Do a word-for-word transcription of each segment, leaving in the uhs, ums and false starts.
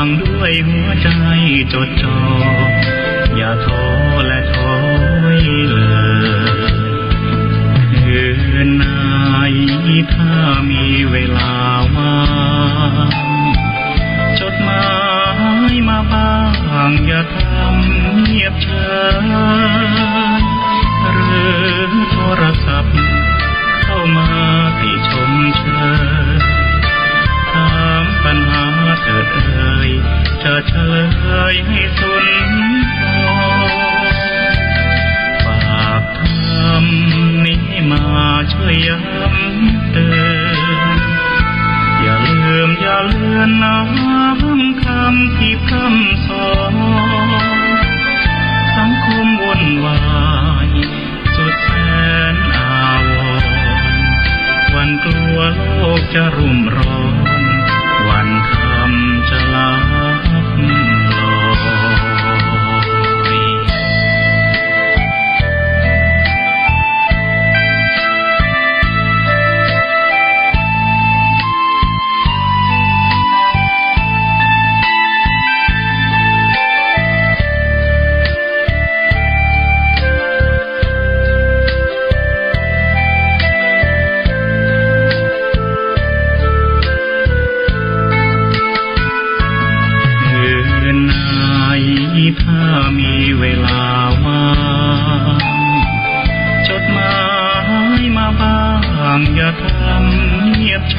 ฟังด้วยหัวใจจดจ่อ อย่าท้อและถอยเลย คืนไหนถ้ามีเวลาว่าง จดหมายมาบ้าง อย่าทำเงียบเฉย หรือโทรศัพท์เข้ามาติชมเชย ถามปัญหาเถิดเอ่ย จะเฉลยให้สุนทร ฝากธรรมนี้มาช่วยย้ำเตือน อย่าลืมอย่าเลือนน้อมคำที่พร่ำสอน สังคมวุ่นวาย สุดแสนอาวรณ์ หวั่นกลัวโลกจะรุ่มร้อน วันธรรมจะลับลอย คืนไหนถ้ามีเวลาว่าง จดหมายมาบ้าง อย่าทำเงียบเฉ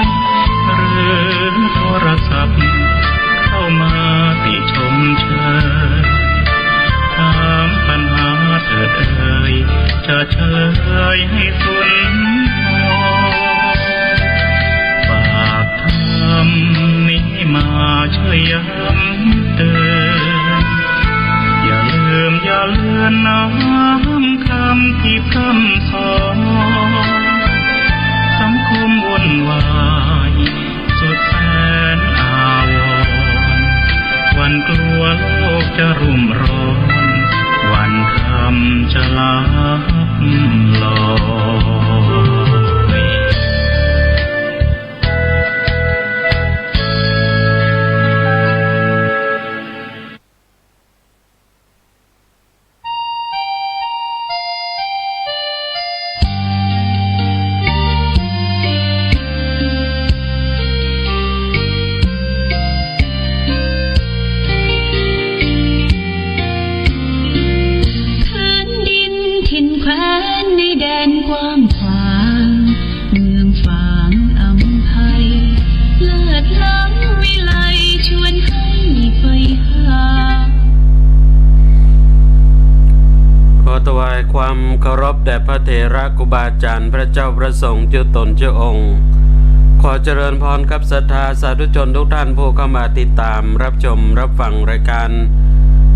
ย หรือโทรศัพท์เข้ามาติชมเชย ถามปัญหาเถิดเอ่ย จะเฉลยให้สุนทร ฝากธรรมนี้มาช่วยย้ำเตือน อย่าลืมอย่าเลือนน้อมคำที่พร่ำสอน สังคมวุ่นวาย สุดแสนอาวรณ์ หวั่นกลัวโลกจะรุ่มร้อน วันธรรมจะลับลอย แผ่นดินถิ่นแคว้นในแดนกว้างขวาง เมืองฝางอำไพ เลิศล้ำวิไลชวนให้ไปหา ขอถวายความเคารพแด่พระเถระครูบาอาจารย์ พระเจ้าพระสงฆ์ กู้ตนกู้องค์ ขอเจริญพรครับศรัทธาสาธุชนทุกท่านผู้เข้ามาติดตามรับชมรับฟังรายการ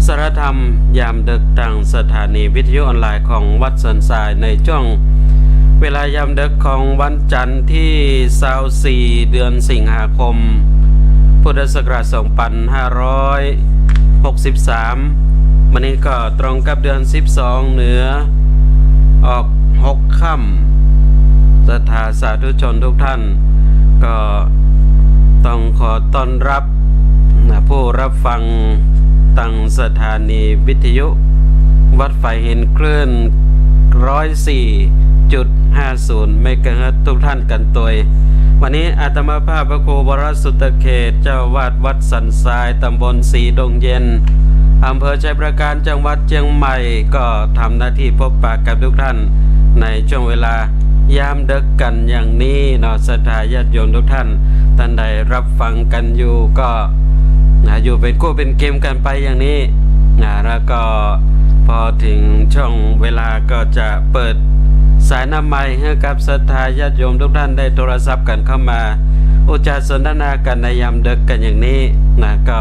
สารธรรมยามดึก ทางสถานีวิทยุออนไลน์ของวัดสันทราย ในช่วงเวลายามดึกของวันจันทร์ที่ซาวสี่ เดือนสิงหาคม พุทธศักราชสองพันห้าร้อยหกสิบสาม มื้อนี้ก็ตรงกับเดือนสิบสองเหนือออกหกค่ำ ศรัทธาสาธุชนทุกท่าน ก็ต้องขอต้อนรับนะ ผู้รับฟังตางสถานีวิทยุวัดฝายหิน คลื่นร้อยสี่จุดห้าศูนย์เมกะเฮิรตซ์ทุกท่านกั๋นตวย วันนี้อาตมาภาพพระครูวรสุตเขต เจ้าอาวาสวัดสันทราย ตำบลสีดงเย็น อำเภอชัยปราการ จังหวัดเจียงใหม่ ก็ทำหน้าที่พบปะกับทุกท่านในช่วงเวลายามดึกกั๋นอย่างนี้เนาะ ศรัทธาญาติโยมทุกท่าน ท่านใดรับฟังกั๋นอยู่ก็ นะ อยู่เป๋นกู้เป๋นกิ๋มกั๋นไปอย่างนี้ นะ แล้วก็พอเถิงช่วงเวลาก็จะเปิดสายน้ำไมค์หื้อกับศรัทธาญาติโยมทุกท่านได้โทรศัพท์กั๋นเข้ามา อู้จ๋าสนทนากั๋นในยามดึกกั๋นอย่างนี้นะ ก็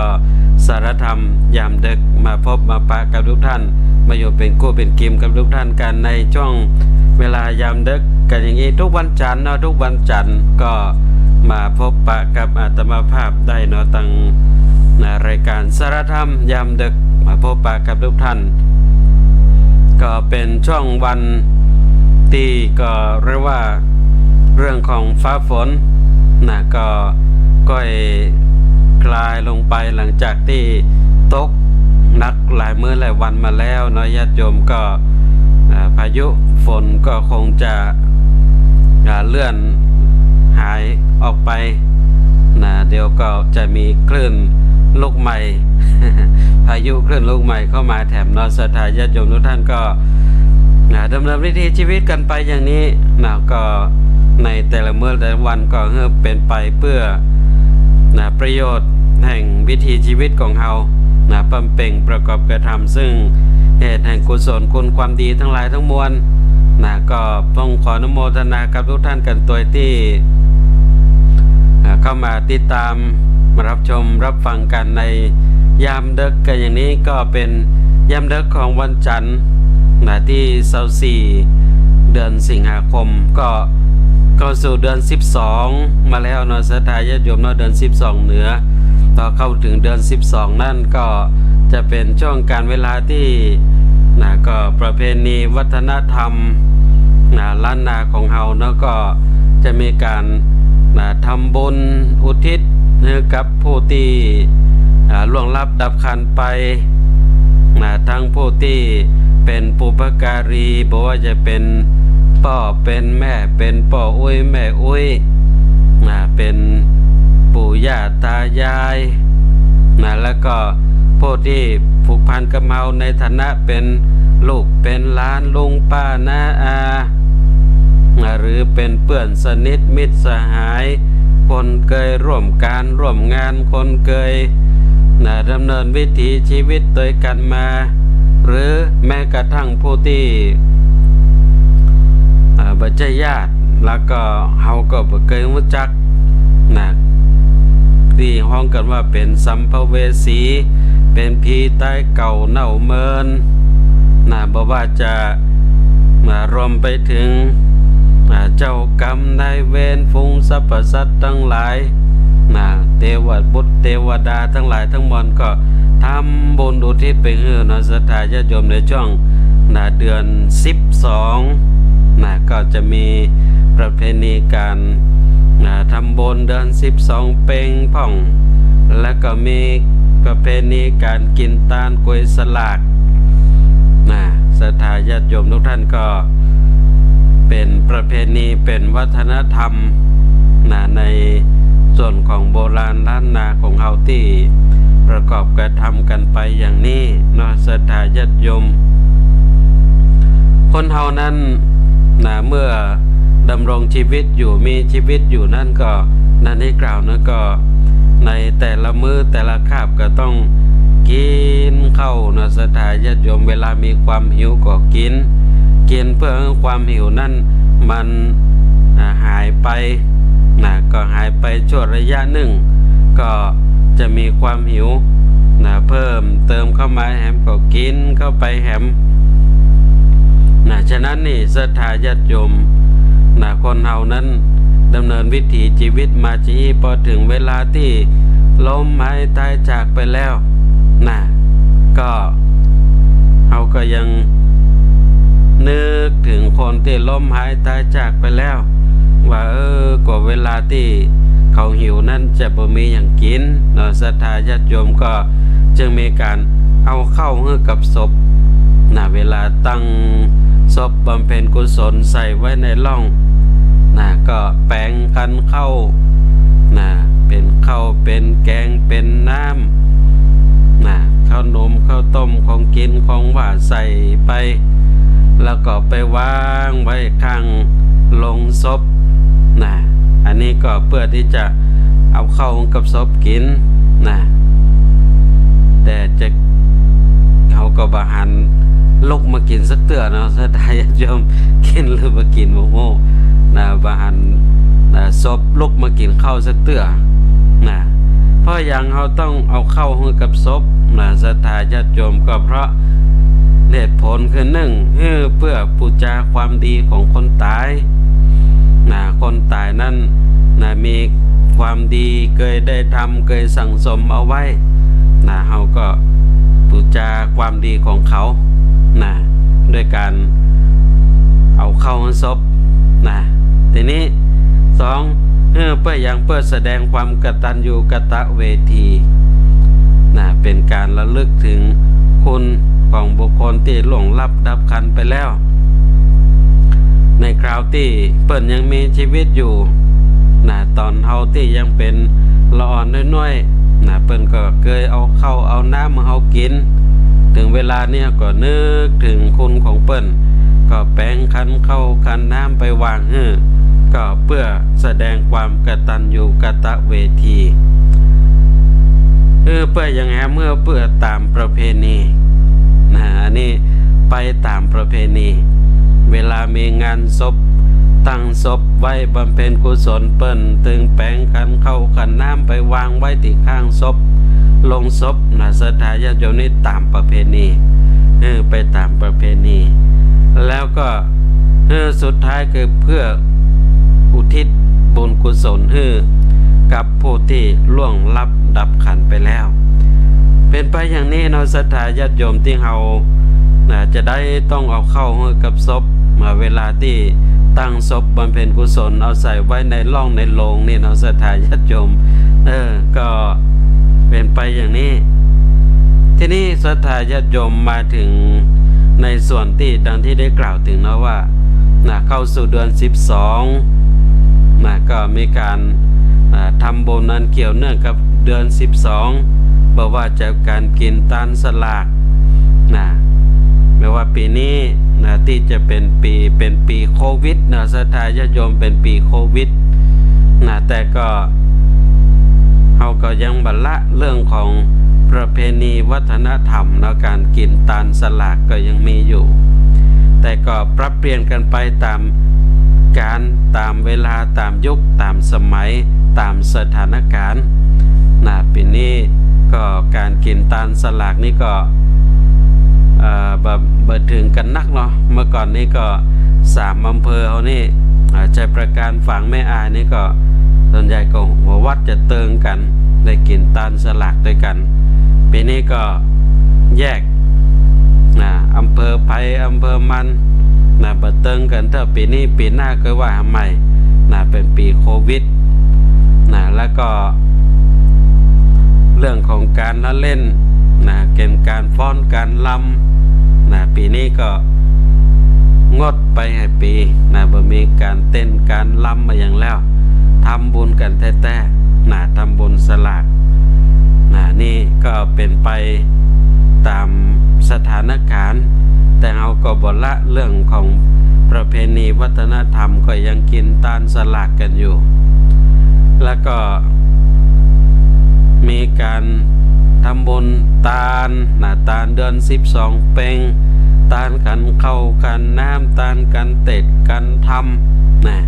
สารธรรมยามดึก มาพบมาปะกับทุกท่าน มาอยู่เป๋นกู้เป๋นกิ๋มกับทุกท่านกั๋นในช่วงเวลายามดึกกั๋นอย่างนี้ ทุกวันจันทร์เนาะ ทุกวันจันทร์ก็มาพบปะกับอาตมาภาพได้เนาะ ตาง นะ รายการสารธรรมยามดึก มาพบปะกับทุกท่าน ก็เป๋นช่วงวันตี้ก็เรียกว่าเรื่องของฟ้าฝนนะ ก็ก้อย ายลงไปหลังจากตี้ตกหนักหลายมื้อหลายวันมาแล้วเนาะ ญาติโยม ก็ อ่า พายุฝนก็คงจะ อ่า เลื่อนหายออกไปนะ เดี๋ยวก็จะมีคลื่นลูกใหม่ พายุคลื่นลูกใหม่เข้ามาแถมเนาะ ศรัทธาญาติโยมทุกท่านก็ นะ ดำเนินวิถีชีวิตกั๋นไปอย่างนี้นะ ก็ในแต่ละมื้อแต่ละวันก็หื้อเป๋นไปเปื้อ นะ ประโยชน์แห่งวิถีชีวิตของเฮานะ บำเพ็ญประกอบกระทำซึ่งเหตุแห่งกุศลคุณความดีตังหลายตังมวลนะ ก็ต้องขออนุโมทนากับทุกท่านกั๋นตวยตี้ อ่า เข้ามาติดตามมารับชมรับฟังกั๋นในยามดึกกั๋นอย่างนี้ ก็เป๋นยามดึกของวันจันทร์นะ ตี้ซาวสี่ เดือนสิงหาคม ก็เข้าสู่เดือนสิบสองมาแล้วเนาะ ศรัทธาญาติโยมเนาะ เดือนสิบสองเหนือ พอเข้าเถิงเดือนสิบสองนั้นก็จะเป๋นช่วงก๋าลเวลาตี้ นะ ก็ประเพณีวัฒนธรรม นะ ล้านนาของเฮาเนาะ ก็จะมีก๋าน นะ ทำบุญอุทิศหื้อกับผู้ตี้ อ่า ล่วงลับดับขันไป นะ ตึงผู้ตี้เป๋นบุพการี บ่ว่าจะเป๋นป้อเป๋นแม่ เป๋นป้ออุ๊ยแม่อุ๊ย นะ เป๋นปู่ย่าตายาย นะ แล้วก็ผู้ตี้ผูกพันกับเฮาในฐานะเป๋นลูกเป๋นหลาน ลุงป้าน้าอา นะ หรือเป๋นเปื้อนสนิทมิตรสหาย คนเกยร่วมก๋านร่วมงาน คนเกย นะ ดำเนินวิถีชีวิตตวยกั๋นมา หรือแม้กระทั่งผู้ตี้ อ่า บ่ใจ้ญาติ แล้วก็เฮาก็บ่เกยฮู้จัก นะ ตี้ฮ้องกั๋นว่าเป๋นสัมภเวสี เป๋นผีต๋ายเก่าเน่าเมิน นะ บ่ว่าจะ นะ รวมไปเถิง อ่า เจ้ากรรมนายเวร ฝูงสรรพสัตว์ตังหลาย นะ เตวบุตรเตวดาตังหลายตังมวลก็ทำบุญอุทิศไปหื้อเนาะ ศรัทธาญาติโยม ในช่วง นะ เดือนสิบสอง นะ ก็จะมีประเพณีก๋าน นะ ทำบุญเดือนสิบสองเพ็ญพ่อง แล้วก็มีประเพณีก๋านกิ๋นตานก๋วยสลาก นะ ศรัทธาญาติโยมทุกท่าน ก็เป๋นประเพณี เป๋นวัฒนธรรม นะ ในส่วนของโบราณล้านนาของเฮาตี้ประกอบกระทำกั๋นไปอย่างนี้เนาะ ศรัทธาญาติโยม คนเฮานั้น นะ เมื่อดำรงชีวิตอยู่ มีชีวิตอยู่นั้นก็ ดังได้กล่าวนั้นก็ ในแต่ละมื้อแต่ละคาบก็ต้องกิ๋นข้าวเนาะ ศรัทธาญาติโยม เวลามีความหิวก็กิ๋น กิ๋นเพื่อหื้อความหิวนั้นมัน อ่า หายไป นะ ก็หายไปชั่วระยะนึ่ง ก็จะมีความหิว นะ เพิ่มเติมเข้ามาแหม ก็กิ๋นเข้าไปแหม นะ ฉะนั้นนี่ ศรัทธาญาติโยม นะ คนเฮานั้นดำเนินวิถีชีวิตมาจาอี้ พอเถิงเวลาตี้ล้มหายต๋ายจากไปแล้ว นะ ก็ เฮาก็ยังนึกเถิงคนตี้ล้มหายต๋ายจากไปแล้ว ว่า เออ กว่าเวลาตี้เขาหิวนั้นจะบ่มีหยังกิ๋นเนาะ ศรัทธาญาติโยม ก็จึงมีก๋านเอาข้าวหื้อกับศพ นะ เวลาตั้งศพบำเพ็ญกุศลใส่ไว้ในร่อง นะ ก็แป๋งกั๋นข้าว นะ เป๋นข้าว เป๋นแกง เป๋นน้ำ นะ ข้าวหนม ข้าวต้ม ของกิ๋น ของหว่านใส่ไป แล้วก็ไปวางไว้ข้างโลงศพ นะ อันนี้ก็เพื่อตี้จะเอาข้าวกับศพกิ๋น นะ แต่จะ เฮาก็บ่หันลุกมากิ๋นสักเตื้อเนาะ ศรัทธาญาติโยม กิ๋นหรือบ่กิ๋นบ่ฮู้ นะ บ่หัน นะ ศพลุกมากิ๋นข้าวสักเตื้อ นะ เพราะหยังเฮาต้องเอาข้าวหื้อกับศพ นะ ศรัทธาญาติโยม ก็เพราะเหตุผลคือ นึ่ง หื้อเพื่อปู๋จาความดีของคนต๋าย นะ คนต๋ายนั้น นะ มีความดีเกยได้ทำ เกยสั่งสมเอาไว้ นะ เฮาก็ปู๋จาความดีของเขา นะ ด้วยก๋านเอาข้าวหื้อศพ นะ ทีนี้ สอง เออ เปื้อหยัง เปื้อแสดงความกตัญญูกตเวที นะ เป๋นก๋านระลึกเถิงคุณของบุคคลตี้ล่วงลับดับขันธ์ไปแล้ว ในคราวตี้เปิ้นยังมีจีวิตอยู่ นะ ต๋อนเฮาตี้ยังเป๋นละอ่อนน้อยๆ นะ เปิ้นก็เกยเอาข้าวเอาน้ำมาหื้อเฮากิ๋น เถิงเวลานี้ก็นึกเถิงคุณของเปิ้น ก็แป๋งขันข้าวขันน้ำไปวางหื้อ ก็เปื้อแสดงความกตัญญูกตเวที เออ เปื้อหยังแหม เปื้อต๋ามประเพณี นะ อันนี้ไปต๋ามประเพณี เวลามีงานศพ ตั้งศพไว้บำเพ็ญกุศล เปิ้นตึงแป๋งขันข้าวขันน้ำไปวางไว้ตี้ข้างศพ โลงศพ นะ ศรัทธาญาติโยม นี่ต๋ามประเพณี เออ ไปต๋ามประเพณี แล้วก็ เออ สุดท้ายคือเปื้ออุทิศบุญกุศลหื้อกับผู้ตี้ล่วงลับดับขันธ์ไปแล้ว เป๋นไปอย่างนี้เนาะ ศรัทธาญาติโยมตี้เฮา นะ จะได้ต้องเอาข้าวหื้อกับศพ เมื่อเวลาตี้ตั้งศพบำเพ็ญกุศล เอาใส่ไว้ในร่องในโลงนี่เนาะ ศรัทธาญาติโยม เออ ก็เป๋นไปอย่างนี้ ทีนี้ศรัทธาญาติโยมมาเถิงในส่วนตี้ดังตี้ได้กล่าวเถิงเนาะว่า นะ เข้าสู่เดือนสิบสอง นะ ก็มีก๋าน อ่า ทำบุญอันเกี่ยวเนื่องกับเดือนสิบสอง บ่ว่าจะก๋านกิ๋นตานสลาก นะ แม้ว่าปี๋นี้ นะ ตี้จะเป๋นปี๋ เป๋นปี๋โควิด นะ ศรัทธาญาติโยม เป๋นปี๋โควิด นะ แต่ก็ เฮาก็ยังบ่ละเรื่องของประเพณีวัฒนธรรมเนาะ ก๋านกิ๋นตานสลากก็ยังมีอยู่ แต่ก็ปรับเปลี่ยนกั๋นไปต๋ามกาล ต๋ามเวลา ต๋ามยุค ต๋ามสมัย ต๋ามสถานก๋ารณ์ นะ ปี๋นี้ก็ก๋านกิ๋นตานสลากนี่ก็ เอ่อ บ่ บ่เถิงกั๋นนักเนาะ เมื่อก่อนนี้ก็สามอำเภอเฮานี่ อ่า ชัยปราการ ฝาง แม่อายนี่ก็ ส่วนใหญ่ก็หัววัดจะเติงกั๋น ได้กิ๋นตานสลากตวยกั๋น ปี๋นี้ก็แยก นะ อำเภอใผอำเภอมัน นะ บ่เติงกั๋นเตื้อปี๋นี้ ปี๋หน้าก็ว่าใหม่ นะ เป๋นปี๋โควิด นะ แล้วก็ เรื่องของก๋านละเล่น นะ เก๋นก๋านฟ้อนก๋านรำ นะ ปี๋นี้ก็งดไปหลายปี๋ นะ บ่มีก๋านเต้นก๋านรำมาหยังแล้ว ทำบุญกั๋นแต๊ๆ นะ ทำบุญสลาก นะ นี่ก็เป๋นไปต๋ามสถานก๋ารณ์ แต่เฮาก็บ่ละเรื่องของประเพณีวัฒนธรรม ก็ยังกิ๋นตานสลากกั๋นอยู่ แล้วก็มีก๋านทำบุญตาน นะ ตานเดือนสิบสองเป็ง ตานขันข้าวขันน้ำ ตานก๋านเตศน์ก๋านธรรม นะ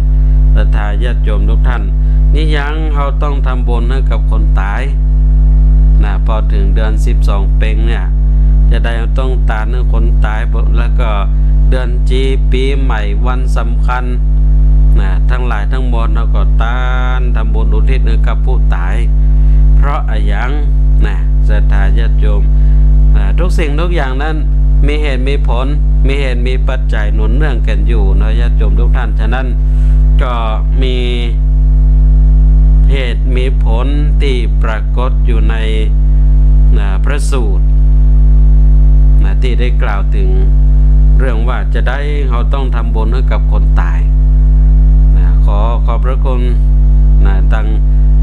ศรัทธาญาติโยมทุกท่าน นี่ยังเฮาต้องทำบุญหื้อกับคนต๋าย นะ พอเถิงเดือนสิบสองเป็งเนี่ย จะได้ต้องตานหื้อคนต๋าย แล้วก็เดือนจีปี๋ใหม่วันสำคัญ นะ ตังหลายตังมวลเฮาก็ตานทำบุญอุทิศหื้อกับผู้ต๋าย เพราะอะหยัง นะ ศรัทธาญาติโยม นะ ทุกสิ่งทุกอย่างนั้นมีเหตุมีผล มีเหตุมีปัจจัยหนุนเนื่องกั๋นอยู่เนาะ ญาติโยมทุกท่าน ฉะนั้นก็มีเหตุมีผลตี้ปรากฏอยู่ใน นะ พระสูตร นะ ตี้ได้กล่าวเถิงเรื่องว่าจะได้เฮาต้องทำบุญหื้อกับคนต๋าย นะ ขอขอบพระคุณ นะ ตัง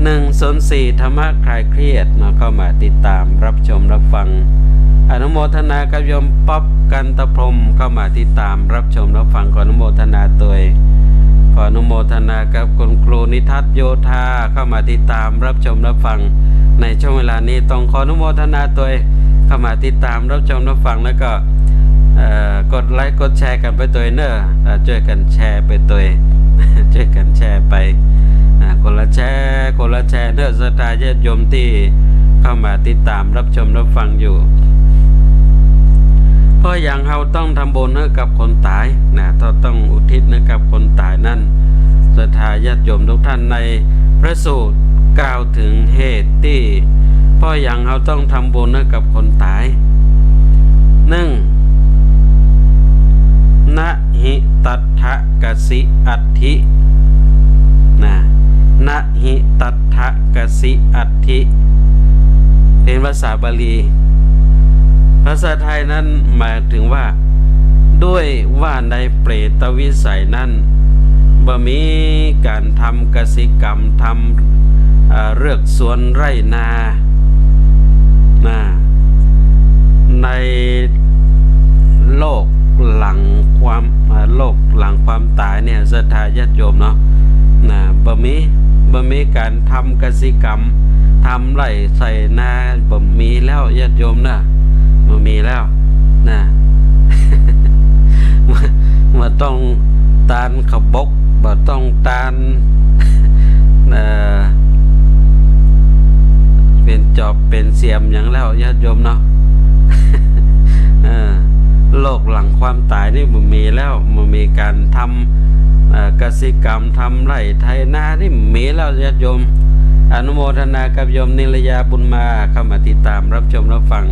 หนึ่งศูนย์สี่ ธรรมะคลายเครียด นะ เข้ามาติดต๋ามรับชมรับฟัง อนุโมทนากับโยมป๊อป กันตพรหม เข้ามาติดต๋ามรับชมรับฟัง ขออนุโมทนาตวย ขออนุโมทนากับคุณครูนิทัศน์โยธา เข้ามาติดต๋ามรับชมรับฟัง ในช่วงเวลานี้ต้องขออนุโมทนาตวย เข้ามาติดต๋ามรับชมรับฟัง แล้วก็ เอ่อ กดไลก์กดแชร์กั๋นไปตวยเน่อ เอ่อ จ้วยกั๋นแชร์ไปตวย จ้วยกั๋นแชร์ไป อ่า คนละแชร์ คนละแชร์เน่อ ศรัทธาญาติโยมตี้เข้ามาติดต๋ามรับชมรับฟังอยู่ เพราะหยังเฮาต้องทำบุญหื้อกับคนต๋าย นะ เฮาต้องอุทิศหื้อกับคนต๋ายนั้น ศรัทธาญาติโยมทุกท่าน ในพระสูตรกล่าวเถิงเหตุตี้ เพราะหยังเฮาต้องทำบุญหื้อกับคนต๋าย หนึ่ง นะหิตัทธะกสิอัตถิ นะ นะหิตัตถะกสิอัตถิ เป๋นภาษาบาลี ภาษาไทยนั้นหมายเถิงว่า ด้วยว่าในเปรตวิสัยนั้น บ่มีก๋านทำกสิกรรม ทำ เอ่อ เฮือกสวนไฮ่นา นะ ในโลกหลังความ เอ่อ โลกหลังความต๋ายเนี่ย ศรัทธาญาติโยมเนาะ นะ บ่มี บ่มีก๋านทำกสิกรรม ทำไฮ่ไถนา บ่มีแล้วญาติโยมนะ บ่มีแล้วนะ บ่ต้องตานขบก บ่ต้องตาน เอ่อ เป๋นจอบเป๋นเสียมหยังแล้วญาติโยมเนาะ เออ โลกหลังความต๋ายนี่บ่มีแล้ว บ่มีก๋านทำ เอ่อ กสิกรรม ทำไฮ่ไถนานี่บ่มีแล้วญาติโยม อนุโมทนากับโยมนิรยาบุญมา เข้ามาติดตามรับชมรับฟัง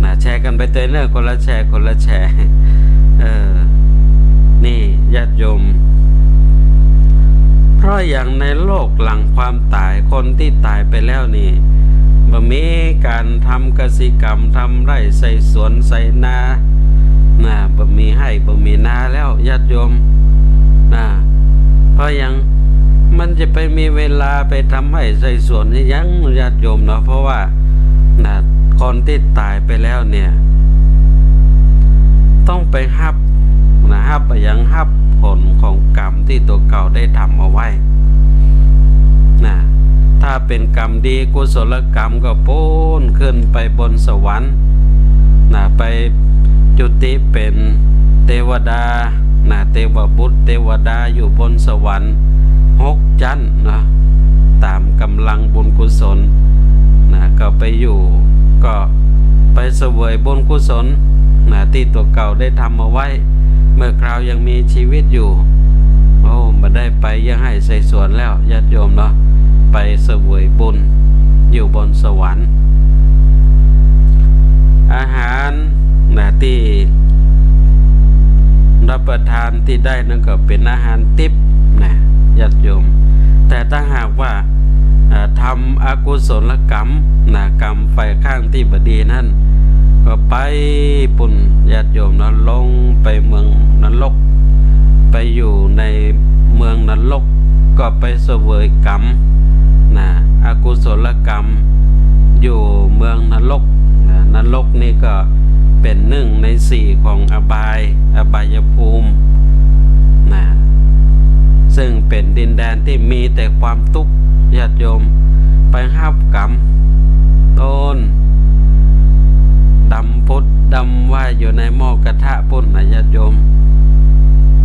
นะ แชร์กั๋นไปตวยเน่อ คนละแชร์ คนละแชร์ เออ นี่ญาติโยม เพราะอย่างในโลกหลังความต๋าย คนตี้ต๋ายไปแล้วนี่ บ่มีก๋านทำกสิกรรม ทำไฮ่ไถสวนไถนา นะ บ่มีไฮ่ บ่มีนาแล้วญาติโยม นะ เพราะอย่าง มันจะไปมีเวลาไปทำไฮ่ไถสวนได้หยังญาติโยมเนาะ เพราะว่า นะ คนตี้ต๋ายไปแล้วเนี่ย ต้องไปฮับ นะ ฮับอะหยัง ฮับผลของกรรมตี้ตั๋วเก่าได้ทำเอาไว้ นะ ถ้าเป๋นกรรมดีกุศลกรรมก็ปู๊นขึ้นไปบนสวรรค์ นะ ไปจุติเป๋นเตวดา นะ เตวบุตรเตวดาอยู่บนสวรรค์หกจั๊นนะ ต๋ามก๋ำลังบุญกุศล นะ ก็ไปอยู่ ก็ไปเสวยบุญกุศล นะ ตี้ตั๋วเก่าได้ทำเอาไว้ เมื่อคราวยังมีชีวิตอยู่ โอ้ บ่ได้ไปเยียะไฮ่ไถสวนแล้วญาติโยมเนาะ ไปเสวยบุญอยู่บนสวรรค์ อาหาร นะ ตี้รับประทานตี้ได้นั้นก็เป๋นอาหารทิพย์นะญาติโยม แต่ถ้าหากว่า เอ่อ ทำอกุศลกรรมนะ กรรมฝ่ายข้างตี้บ่ดีนั้น ก็ไปปู๊นญาติโยมเนาะ ลงไปเมืองนรก ไปอยู่ในเมืองนรก ก็ไปเสวยกรรมนะ อกุศลกรรม อยู่เมืองนรกนะ นรกนี่ก็เป๋นนึ่งในสี่ของอบาย อบายภูมินะ ซึ่งเป๋นดินแดนตี้มีแต่ความตุ๊กข์ญาติโยม ไปฮับกรรม โตนดำปุดดำว่ายอยู่ในหม้อกระทะปู๊นนะญาติโยม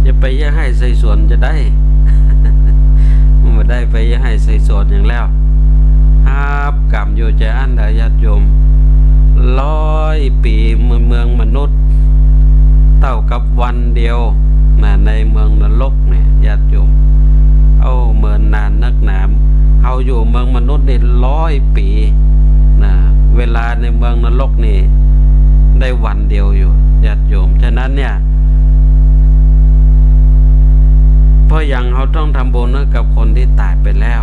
จะไปเยียะไฮ่ไถสวนจะได้ บ่ได้ไปเยียะไฮ่ไถสวนหยังแล้ว ฮับกรรมอยู่จาอั้นแหละญาติโยม ร้อยปี๋เมืองมนุษย์ เต้ากับวันเดียวนะ ในเมืองนรกเนี่ยญาติโยม โอ้ เมินนานนักหนา เฮาอยู่เมืองมนุษย์นี่ร้อยปี๋นะ เวลาในเมืองนรกนี่ได้วันเดียวอยู่ญาติโยม ฉะนั้นเนี่ย เพราะหยังเฮาต้องทำบุญให้กับคนตี้ต๋ายไปแล้ว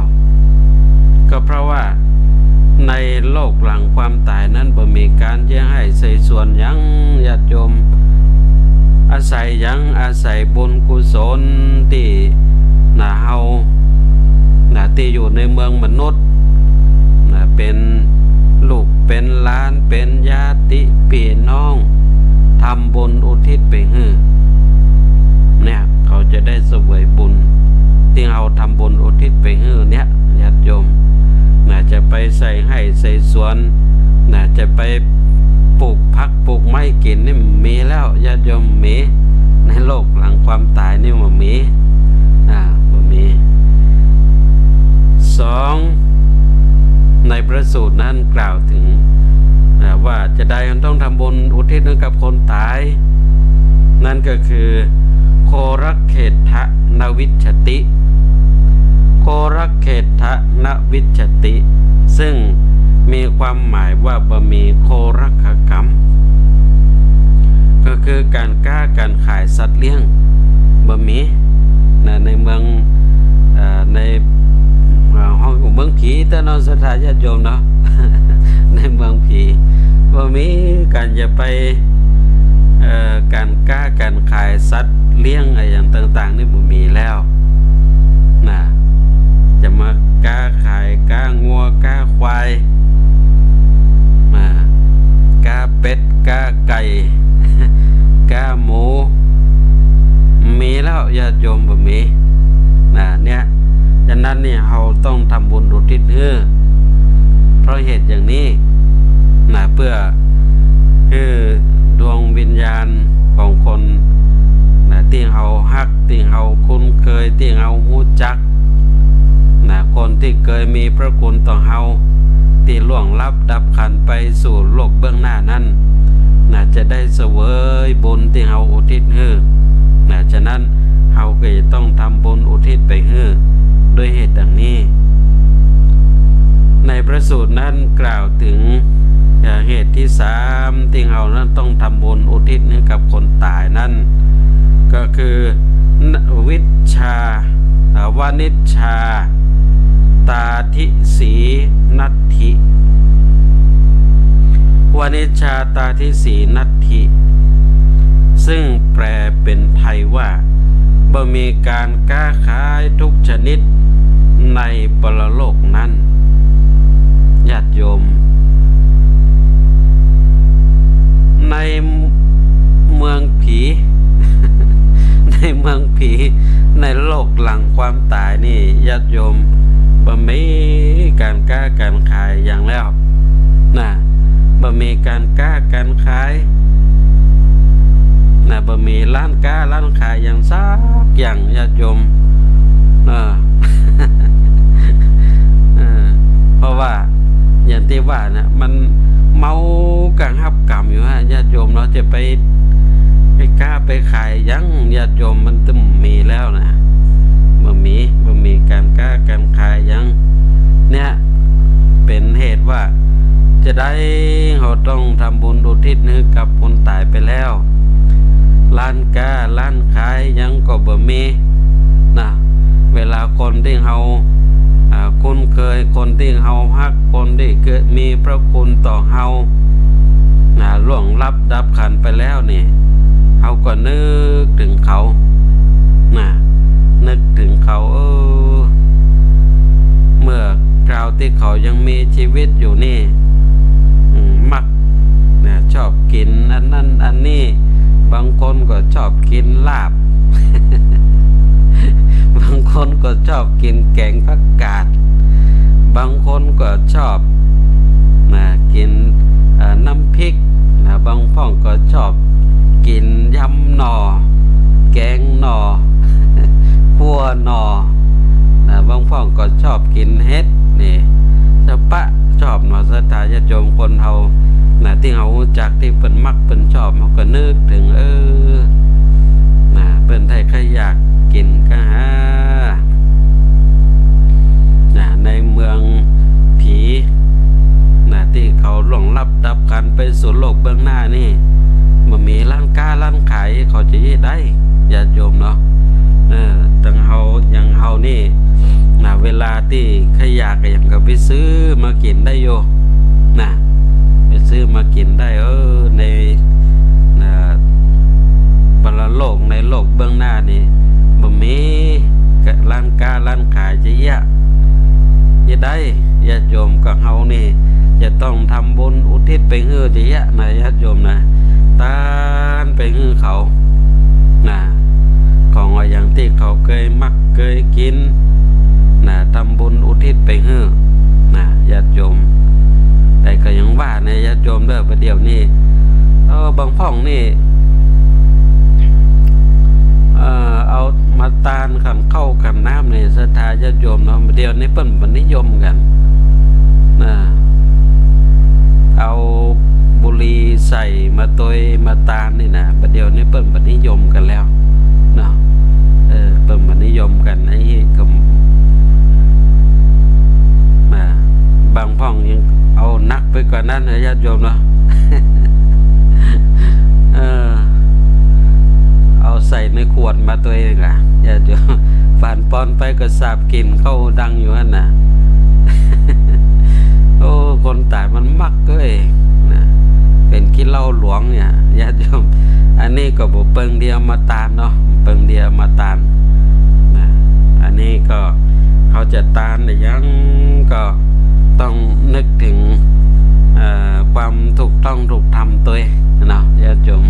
ก็เพราะว่าในโลกหลังความต๋ายนั้นบ่มีก๋านเยียะไฮ่ไถสวนหยังญาติโยม อาศัยหยัง อาศัยบุญกุศลตี้ นะ เฮา นะ ตี้อยู่ในเมืองมนุษย์ นะ เป๋นลูก เป๋นหลาน เป๋นญาติปี้น้อง ทำบุญอุทิศไปหื้อ เนี่ย เขาจะได้เสวยบุญตี้เฮาทำบุญอุทิศไปหื้อเนี่ย ญาติโยม นะ จะไปใส่ไฮ่ใส่สวน นะ จะไปปลูกผักปลูกไม้กิ๋นนี่มีแล้ว ญาติโยม มี ในโลกหลังความต๋ายนี่บ่มี อ่า บ่มี สอง ในพระสูตรนั้นกล่าวเถิง อ่า ว่าจะใดมันต้องทำบุญอุทิศให้กับคนต๋าย นั้นก็คือ โครเขตทะนวิชชติ โครเขตทะนวิชชติ ซึ่งมีความหมายว่าบ่มีโครคกรรม ก็คือก๋านก๊าก๋านขายสัตว์เลี้ยง บ่มี นะ ในเมือง เอ่อ ใน อ่า ฮ้องเมืองผีเต๊อะเนาะ ศรัทธาญาติโยมเนาะ ในเมืองผี บ่มีก๋านจะไป เอ่อ ก๋านก๊าก๋านขายสัตว์เลี้ยงอะหยังต่างๆ นี่บ่มีแล้วนะ จะมาก๊าขายก๊างัวก๊าควาย อ่า ก๊าเป็ดก๊าไก่ ก๊าหมู มีแล้วญาติโยม บ่มีนะ เนี่ย ฉะนั้นนี่เฮาต้องทำบุญอุทิศหื้อ เพราะเหตุอย่างนี้นะ เปื้อหื้อดวงวิญญาณของคนนะ ตี้เฮาฮัก ตี้เฮาคุ้นเคย ตี้เฮาฮู้จักนะ คนตี้เกยมีพระคุณต่อเฮา ตี้ล่วงลับดับขันธ์ไปสู่โลกเบื้องหน้านั้นนะ จะได้เสวยบุญตี้เฮาอุทิศหื้อนะ ฉะนั้น เฮาก็จะต้องทำบุญอุทิศไปหื้อ ด้วยเหตุดังนี้ ในพระสูตรนั้นกล่าวเถิง เอ่อ เหตุตี้สามตี้เฮานั้นต้องทำบุญอุทิศหื้อกับคนต๋ายนั้น ก็คือ วิชชา เอ่อ วนิชชาตาทิสีนัตถิ วนิชชาตาทิสีนัตถิ ซึ่งแปลเป๋นไทยว่า บ่มีก๋านก๊าขายทุกชนิดในปรโลกนั้น ญาติโยม ในเมืองผี ในเมืองผี ในโลกหลังความต๋ายนี่ ญาติโยม บ่มีก๋านก๊าก๋านขายหยังแล้วนะ บ่มีก๋านก๊าก๋านขายนะ บ่มีร้านก๊าร้านขายหยังสักอย่าง ญาติโยม เออ เออ เพราะว่าอย่างตี้ว่านะ มันเมากั๋งฮับกรรมอยู่ฮะ ญาติโยมเนาะ จะไป ไปก๊าไปขายหยัง ญาติโยม มันตึงบ่มีแล้วนะ บ่มี บ่มีก๋านก๊าก๋านขายหยัง เนี่ย เป๋นเหตุว่า จะได้ เฮาต้องทำบุญอุทิศหื้อกับคนต๋ายไปแล้ว ร้านก๊าร้านขายหยังก็บ่มีนะ เวลาคนตี้เฮา อ่า คุ้นเคย คนตี้เฮาฮัก คนตี้เกยมีพระคุณต่อเฮานะ ล่วงลับดับขันธ์ไปแล้วนี่ เฮาก็นึกเถิงเขานะ นึกเถิงเขา เออ เมื่อคราวตี้เขายังมีชีวิตอยู่นี่ อืม มักนะ ชอบกิ๋นอันนั้นอันนี้ บางคนก็ชอบกิ๋นลาบ บางคนก็ชอบกิ๋นแก๋งผักกาด บางคนก็ชอบนะ กิ๋น เอ่อ น้ำพริกนะ บางพ่องก็ชอบกิ๋นยำหน่อ แก๋งหน่อ คั่วหน่อนะ บางพ่องก็ชอบกิ๋นเห็ดนี่ สะปะชอบเนาะ ศรัทธาญาติโยม คนเฮานะ ตี้เฮาฮู้จัก ตี้เปิ้นมักเปิ้นชอบ เฮาก็นึกเถิง เออ นะ เปิ้นได้ใค่อยากกิ๋นก็หา นะ ในเมืองผีนะ ตี้เขาล่วงลับดับขันธ์ไปสู่โลกเบื้องหน้านี่ บ่มีร้านก๊าร้านขาย เขาจะเยียะได้ ญาติโยมเนาะ เออ ตังเฮา อย่างเฮานี่นะ เวลาตี้ใค่อยากอะหยังก็ไปซื้อมากิ๋นได้อยู่นะ ไปซื้อมากิ๋นได้ เออ ใน นะ ปรโลก ในโลกเบื้องหน้านี่ บ่มีร้านก๊าร้านขายจะเยียะ เยียะได้ ญาติโยม ก็เฮานี่ จะต้องทำบุญอุทิศไปหื้อจะเยียะนะ ญาติโยมนะ ตานไปหื้อเขานะ ของอะหยังตี้เขาเกยมักเกยกิ๋นนะ ทำบุญอุทิศไปหื้อนะ ญาติโยม แต่ก็อย่างว่านะ ญาติโยมเด้อ บ่าเดี่ยวนี้ เออ บางพ่องนี่ เอ่อ เอามาตานขันข้าวขันน้ำนี่ ศรัทธาญาติโยมเนาะ บ่าเดี่ยวนี้เปิ้นบ่นิยมกั๋นนะ เอาบุหรี่ใส่มาตวยมาตานนี่นะ บ่าเดี่ยวนี้เปิ้นบ่นิยมกั๋นแล้วเนาะ เออ เปิ้นบ่นิยมกั๋น ไอ้ก็ นะ บางพ่องยังเอาหนักไปกว่านั้นนะ ญาติโยมเนาะ เออ เอาใส่ในขวดมาตวยเองอะ ญาติโยม ผ่านปอนไปก็สาบกลิ่นเข้าดังอยู่หั้นน่ะ โอ้ คนต๋ายมันมักเก้ยนะ เป๋นขี้เหล้าหลวงเนี่ย ญาติโยม อันนี้ก็บ่เปิงเดียวมาตานเนาะ เปิงเดียวมาตานนะ อันนี้ก็เฮาจะตานอะหยังก็ต้องนึกเถิง เอ่อ ความถูกต้องถูกธรรมตวยเนาะ ญาติโยม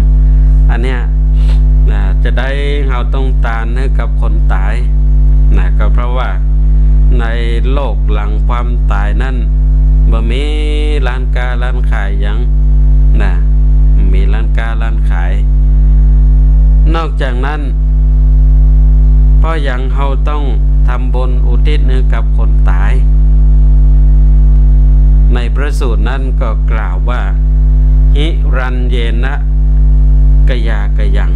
อันเนี้ย นะ จะใดเฮาต้องตานหื้อกับคนต๋าย นะ ก็เพราะว่าในโลกหลังความต๋ายนั้น บ่มีร้านก๊าร้านขายหยัง นะ บ่มีร้านก๊าร้านขาย นอกจากนั้น เพราะหยังเฮาต้องทำบุญอุทิศหื้อกับคนต๋าย ในพระสูตรนั้นก็กล่าวว่า หิรัญเยนะ กะยากะยัง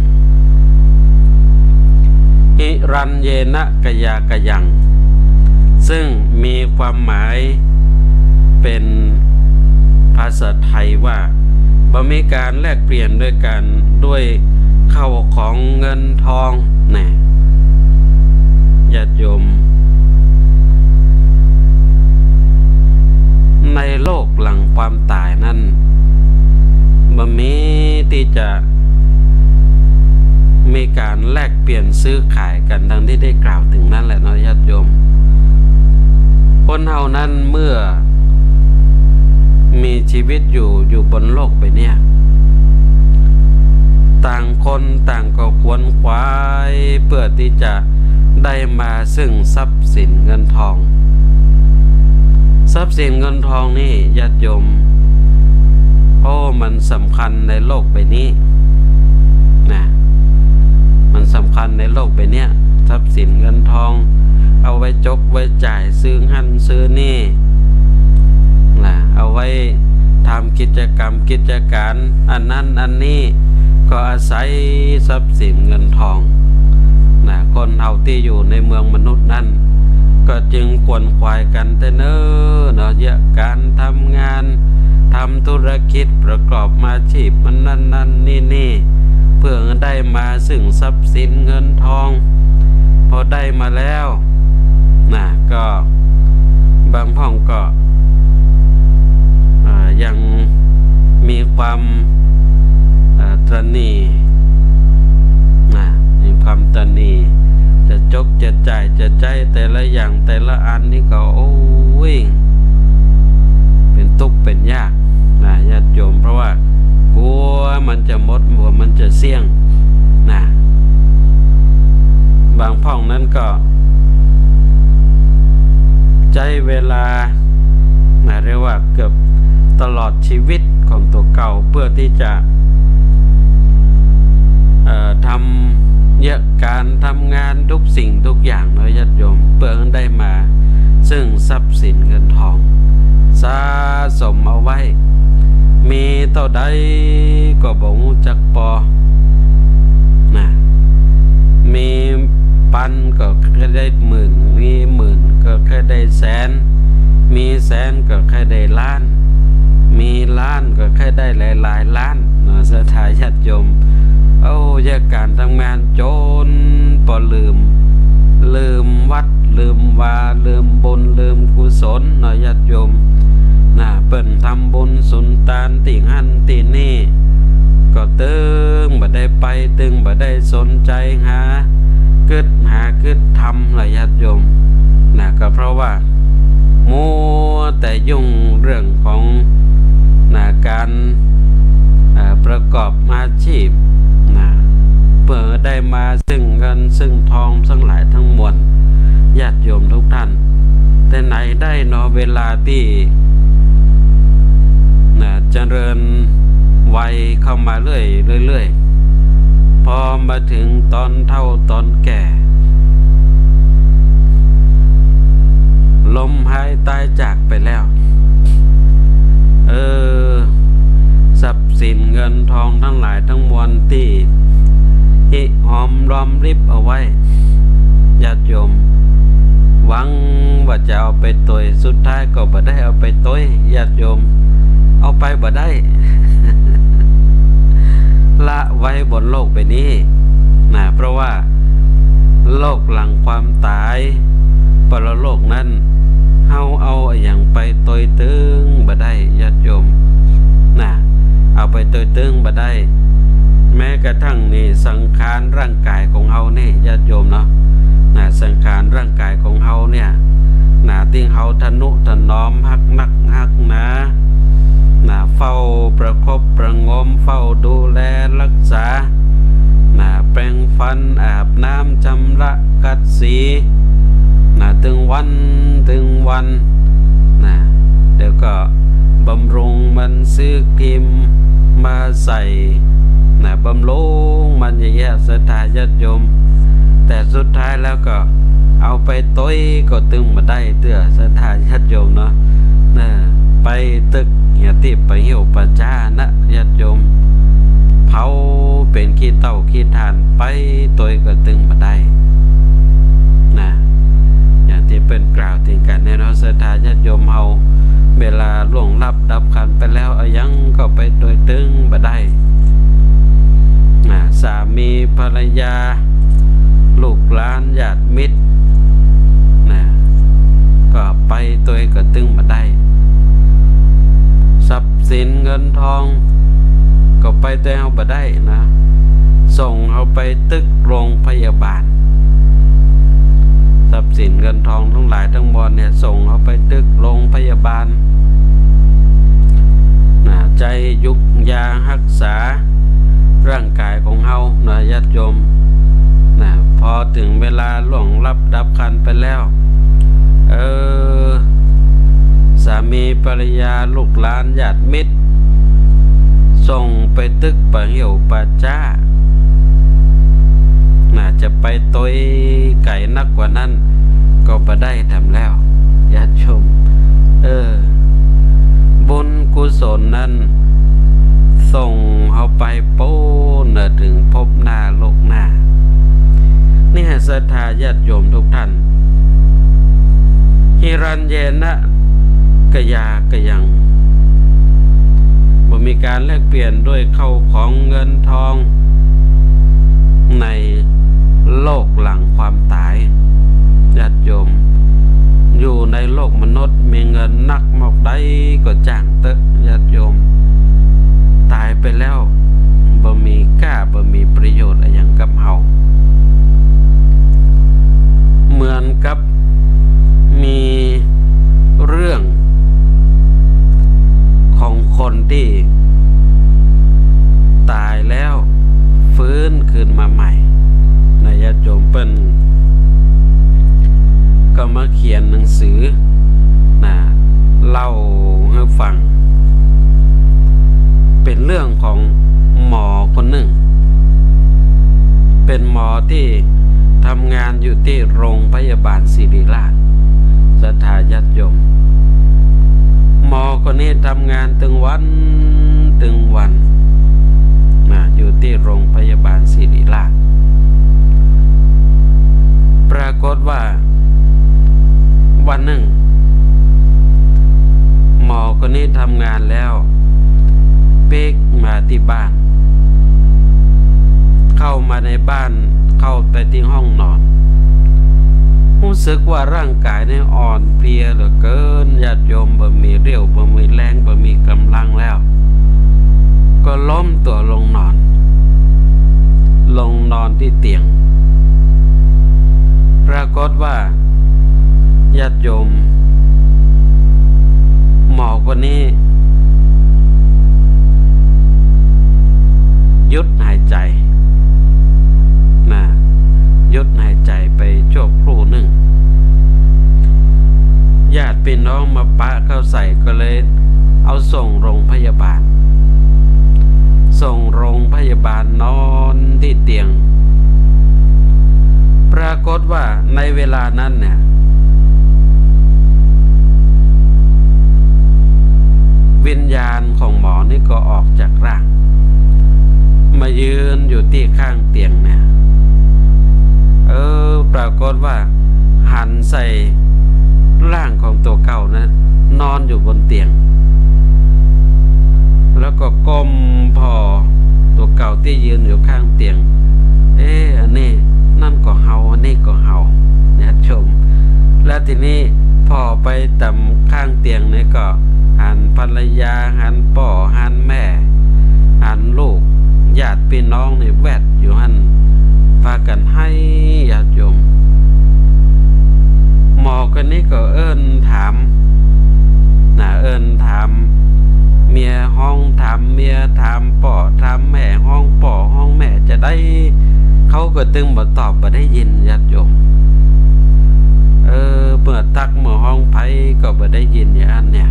หิรัญเยนะ กะยากะยัง ซึ่งมีความหมายเป๋นภาษาไทยว่า บ่มีก๋านแลกเปลี่ยนด้วยกัน ด้วยข้าวของเงินทอง นะ ญาติโยม ในโลกหลังความต๋ายนั้น บ่มีตี้จะมีก๋านแลกเปลี่ยนซื้อขายกั๋นดังตี้ได้กล่าวเถิงนั้นแหละเนาะ ญาติโยม คนเฮานั้นเมื่อมีชีวิตอยู่ อยู่บนโลกใบเนี้ย ต่างคนต่างก็ขวนขวายเปื้อตี้จะได้มาซึ่งทรัพย์สินเงินทอง ทรัพย์สินเงินทองนี่ ญาติโยม โอ้ มันสำคัญในโลกใบนี้ นะ มันสำคัญในโลกใบเนี้ย ทรัพย์สินเงินทอง เอาไว้จกไว้จ่าย ซื้อหั้นซื้อนี่ นะ เอาไว้ทำกิจกรรมกิจก๋าน อันนั้นอันนี้ ก็อาศัยทรัพย์สินเงินทอง นะ คนเฮาตี้อยู่ในเมืองมนุษย์นั้น ก็จึงขวนขวายกั๋นแต๊เนิ่นเนาะ เยียะก๋านทำงาน ทำธุรกิจ ประกอบอาชีพมันนั่นนั่นนี่นี่ เปื้อได้มาซึ่งทรัพย์สินเงินทอง พอได้มาแล้ว นะ ก็บางพ่องก็ เอ่อ ยังมีความ เอ่อ ตระหนี่ นะ มีความตระหนี่ จะจกจะจ่ายจะใจ๊แต่ละอย่างแต่ละอันนี่ก็ โอ้ย เป๋นตุ๊กข์เป๋นยาก นะ ญาติโยม เพราะว่ากั๋วมันจะหมด กั๋วมันจะเสี้ยง นะ บางพ่องนั้นก็ใจ๊เวลา นะ เรียกว่าเกือบตลอดชีวิตของตั๋วเก่า เปื้อตี้จะ เอ่อ ทำเยียะก๋านทำงานทุกสิ่งทุกอย่างเนาะ ญาติโยม เปื้อได้มาซึ่งทรัพย์สินเงินทอง สะสมเอาไว้ มีเต้าใดก็บ่ฮู้จักปอ นะ มีปันก็ใค่ได้หมื่น มีหมื่นก็ใค่ได้แสน มีแสนก็ใค่ได้ล้าน มีล้านก็ใค่ได้หลายๆ ล้านเนาะ ศรัทธาญาติโยม โอ้ เยียะก๋านทำงานจ๋นปอลืม ลืมวัด ลืมวา ลืมบุญ ลืมกุศลเนาะ ญาติโยม นะ เปิ้นทำบุญสุนตานตี้หั้นตี้นี่ ก็ตึงบ่ได้ไป ตึงบ่ได้สนใจ๋หากึ๊ด หากึ๊ดทำละ ญาติโยม นะ ก็เพราะว่ามัวแต่ยุ่งเรื่องของ นะ ก๋าน เอ่อ ประกอบอาชีพ นะ เปื้อได้มาซึ่งเงินซึ่งทองทั้งหลายทั้งมวล ญาติโยมทุกท่าน แต่ไหนได้เนาะ เวลาตี้ นะ เจริญวัยเข้ามาเรื่อยๆ เรื่อยๆ พอมาเถิงต๋อนเฒ่าต๋อนแก่ ล้มหายต๋ายจากไปแล้ว เออ ทรัพย์สินเงินทองทั้งหลายทั้งมวลตี้ อิหอมรอมริบเอาไว้ ญาติโยม หวังว่าจะเอาไปตวย สุดท้ายก็บ่ได้เอาไปตวย ญาติโยม เอาไปบ่ได้ ละไว้บนโลกใบนี้ นะ เพราะว่า โลกหลังความต๋าย ปรโลกนั้น เฮาเอาอะหยังไปตวยตึงบ่ได้ ญาติโยม นะ เอาไปตวยตึงบ่ได้ แม้กระทั่งนี่สังขารร่างกายของเฮานี่ ญาติโยมเนาะ นะ สังขารร่างกายของเฮาเนี่ย นะ ตี้เฮาทะนุถนอมฮักนักฮักหนา นะ เฝ้าประคบประหงม เฝ้าดูแลรักษา นะ แปรงฟัน อาบน้ำ ชำระขัดสี นะ ตึงวัน ตึงวัน นะ แล้วก็บำรุงมัน ซื้อครีมมาใส่ นะ บำรุงมันเยอะแยะ ศรัทธาญาติโยม แต่สุดท้ายแล้วก็เอาไปตวยก็ตึงบ่ได้เตื้อ ศรัทธาญาติโยมเนาะ นะ ไปตึกเหียตี้ปะหิ้วปะจ๊านะ ญาติโยม เผาเป๋นขี้เถ้าขี้ถ่าน ไปตวยก็ตึงบ่ได้ นะ อย่างตี้เปิ้นกล่าวเถิงกั๋นแน่เนาะ ศรัทธาญาติโยมเฮา เวลาล่วงลับดับขันธ์ไปแล้ว อะหยังก็ไปตวยตึงบ่ได้ นะ สามีภรรยา ลูกหลานญาติมิตร นะ ก็ไปตวยก็ตึงบ่ได้ ทรัพย์สินเงินทอง ก็ไปตวยเฮาบ่ได้นะ ส่งเฮาไปตึกโรงพยาบาล ทรัพย์สินเงินทองตังหลายตังมวลเนี่ย ส่งเฮาไปตึกโรงพยาบาล นะ ใจ๊ยุกยาฮักษาร่างกายของเฮานะ ญาติโยม นะ พอเถิงเวลาล่วงลับดับขันธ์ไปแล้ว เออ สามีภรรยา ลูกหลานญาติมิตร ส่งไปตึกปะหิ้วปะจ๊า นะ จะไปตวยไก๋นักกว่านั้นก็บ่ได้แถมแล้ว ญาติโยม เออ บุญกุศลนั้น ส่งเฮาไปปู๊นเถิงภพหน้าโลกหน้า เนี่ย ศรัทธาญาติโยมทุกท่าน หิรัญเยนะ กะยากะยัง บ่มีก๋านแลกเปลี่ยนด้วยเข้าของเงินทอง ในโลกหลังความต๋าย ญาติโยม อยู่ในโลกมนุษย์ มีเงินนักมอกใดก็จ้างเต๊อะ ญาติโยม ต๋ายไปแล้ว บ่มีก้า บ่มีประโยชน์อะหยังกับเฮา เหมือนกับมีเรื่องของคนตี้ต๋ายแล้วฟื้นคืนมาใหม่ นะ ญาติโยม เปิ้นก็มาเขียนหนังสือ นะ เล่าหื้อฟัง เป๋นเรื่องของหมอคนนึ่ง เป๋นหมอตี้ทำงานอยู่ตี้โรงพยาบาลศิริราช ศรัทธาญาติโยม หมอคนนี้ทำงานตึงวันตึงวัน นะ อยู่ตี้โรงพยาบาลศิริราช ปรากฏว่าวันนึ่ง หมอคนนี้ทำงานแล้ว ปิ๊กมาตี้บ้าน เข้ามาในบ้าน เข้าไปตี้ห้องนอน ฮู้สึกว่าร่างกายนี่อ่อนเพลียเหลือเกิน ญาติโยม บ่มีเรี่ยว บ่มีแรง บ่มีก๋ำลังแล้ว ก็ล้มตั๋วลงนอน ลงนอนตี้เตียง ปรากฏว่า ญาติโยม หมอคนนี้ หยุดหายใจ๋ นะ หยุดหายใจ๋ไปชั่วครู่นึ่ง ญาติปี้น้องมาปะเข้าใส่ ก็เลยเอาส่งโรงพยาบาล ส่งโรงพยาบาล นอนตี้เตียง ปรากฏว่าในเวลานั้นเนี่ย วิญญาณของหมอนี่ก็ออกจากร่าง มายืนอยู่ตี้ข้างเตียงเนี่ย เออ ปรากฏว่าหันใส่ร่างของตั๋วเก่านะ นอนอยู่บนเตียง แล้วก็ก้มผ่อตั๋วเก่าตี้ยืนอยู่ข้างเตียง เอ๊ะ อันนี้ นั้นก็เฮา อันนี้ก็เฮา ญาติโยม แล้วทีนี้ผ่อไปต๋ามข้างเตียงนี่ก็หันภรรยา หันป้อ หันแม่ หันลูก ญาติปี้น้องนี่แวดอยู่หั้น ปากั๋นไห้ ญาติโยม หมอคนนี้ก็เอิ้นถาม นะ เอิ้นถามเมีย ฮ้องถามเมีย ถามป้อ ถามแม่ ฮ้องป้อ ฮ้องแม่ จาใด เขาก็ตึงบ่ตอบ บ่ได้ยิน ญาติโยม เออ เมื่อตั๊กเมื่อฮ้องใผก็บ่ได้ยินอย่างนั้นเนี่ย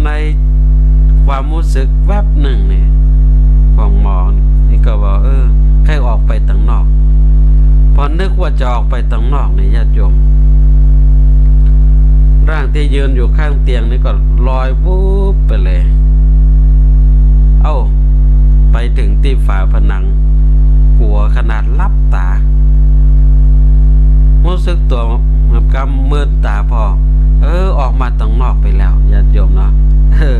ในความฮู้สึกแวบนึ่งนี่ ของหมอนี่ก็ว่า เออ ใค่ออกไปตังนอก พอนึกว่าจะออกไปตังนอกนี่ ญาติโยม ร่างตี้ยืนอยู่ข้างเตียงนี่ก็ลอยวุบไปเลย เอ้า ไปเถิงตี้ฝาผนัง กั๋วขนาดหลับต๋า ฮู้สึกตั๋วกำมืดต๋าผ่อ เออ ออกมาตังนอกไปแล้ว ญาติโยมเนาะ เออ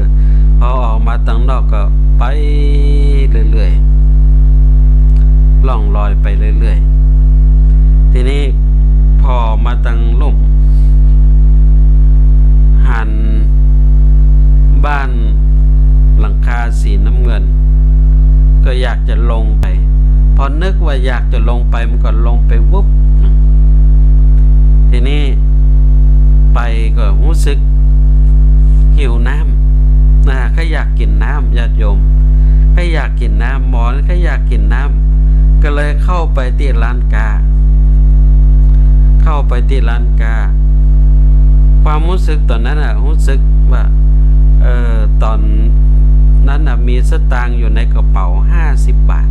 พอออกมาตังนอกก็ไปเรื่อยๆ ล่องลอยไปเรื่อยๆ ทีนี้ผ่อมาตังลุ่ม หันบ้านหลังคาสีน้ำเงิน ก็อยากจะลงไป พอนึกว่าอยากจะลงไป มันก็ลงไปวุบ ทีนี้ไปก็ฮู้สึกหิวน้ำ นะ ใค่อยากกิ๋นน้ำ ญาติโยม ใค่อยากกิ๋นน้ำ หมอนี่ใค่อยากกิ๋นน้ำ ก็เลยเข้าไปตี้ร้านก๊า เข้าไปตี้ร้านก๊า ความฮู้สึกต๋อนนั้นน่ะ ฮู้สึกว่า เออ ต๋อนนั้นน่ะ มีสตางค์อยู่ในกระเป๋าห้าสิบบาท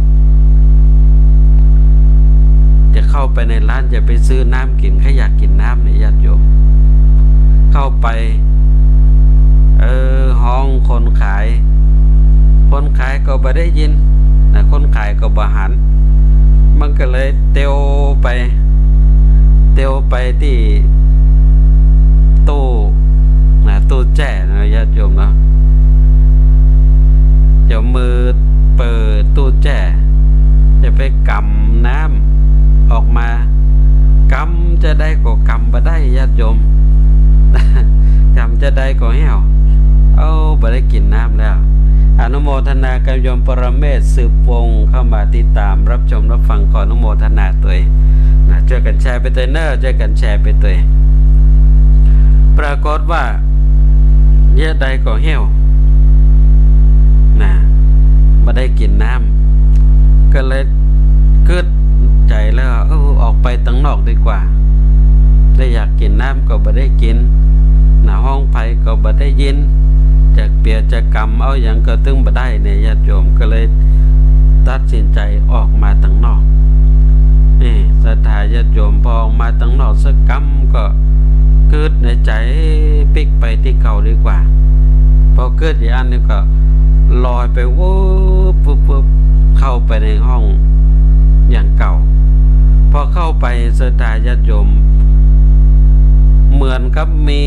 จะเข้าไปในร้าน จะไปซื้อน้ำกิ๋น ใค่อยากกิ๋นน้ำเนี่ย ญาติโยม เข้าไป เออ ฮ้องคนขาย คนขายก็บ่ได้ยิน นะ คนขายก็บ่หัน มันก็เลยเตียวไป เตียวไปตี้ตู้ นะ ตู้แจ้นะ ญาติโยมเนาะ จะเอามือเปิดตู้แจ้ จะไปกำน้ำออกมา กำจาใดก็กำบ่ได้ ญาติโยม กำจาใดก็แห้ว เอ้า บ่ได้กิ๋นน้ำแล้ว อนุโมทนากับโยมปรเมศ สืบวงศ์ เข้ามาติดตามรับชมรับฟัง ขออนุโมทนาตวย นะ จ้วยกั๋นแชร์ไปตวยเน่อ จ้วยกั๋นแชร์ไปตวย ปรากฏว่า เยียะใดก็แห้ว นะ บ่ได้กิ๋นน้ำ ก็เลยกึ๊ดใจ๋แล้ว เออ ออกไปตังนอกดีกว่า ได้อยากกิ๋นน้ำก็บ่ได้กิ๋น นะ ฮ้องใผก็บ่ได้ยิน จะเปียจะกำเอาหยังก็ตึงบ่ได้เนี่ย ญาติโยม ก็เลยตัดสินใจ๋ออกมาตังนอก นี่ ศรัทธาญาติโยม พอออกมาตังนอกสักกำก็กึ๊ดในใจ๋ ปิ๊กไปตี้เก่าดีกว่า พอกึ๊ดอย่างอั้นนี่ก็ลอยไปวุบ วุบ วุบ เข้าไปในห้องอย่างเก่า พอเข้าไป ศรัทธาญาติโยม เหมือนกับมี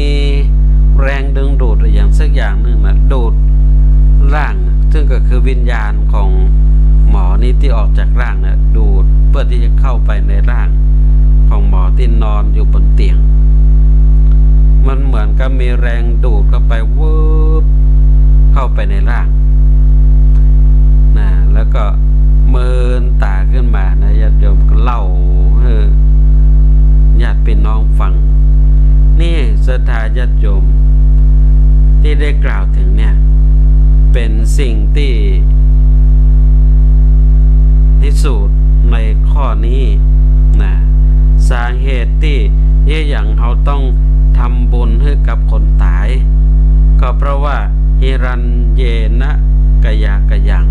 แรงดึงดูดอย่างสักอย่างนึ่งนะ ดูดร่าง ซึ่งก็คือวิญญาณของหมอนี่ตี้ออกจากร่างนะ ดูดเพื่อตี้จะเข้าไปในร่างของหมอตี้นอนอยู่บนเตียง มันเหมือนกับมีแรงดูดเข้าไปวืบ เข้าไปในร่าง นะ แล้วก็เมินต๋าขึ้นมานะ ญาติโยม ก็เล่าหื้อญาติปี้น้องฟัง นี่ ศรัทธาญาติโยม ตี้ได้กล่าวเถิงเนี่ย เป๋นสิ่งตี้พิสูจน์ในข้อนี้นะ สาเหตุตี้เยียะหยังเฮาต้องทำบุญหื้อกับคนต๋าย ก็เพราะว่า หิรัญเยนะกะยะกะยัง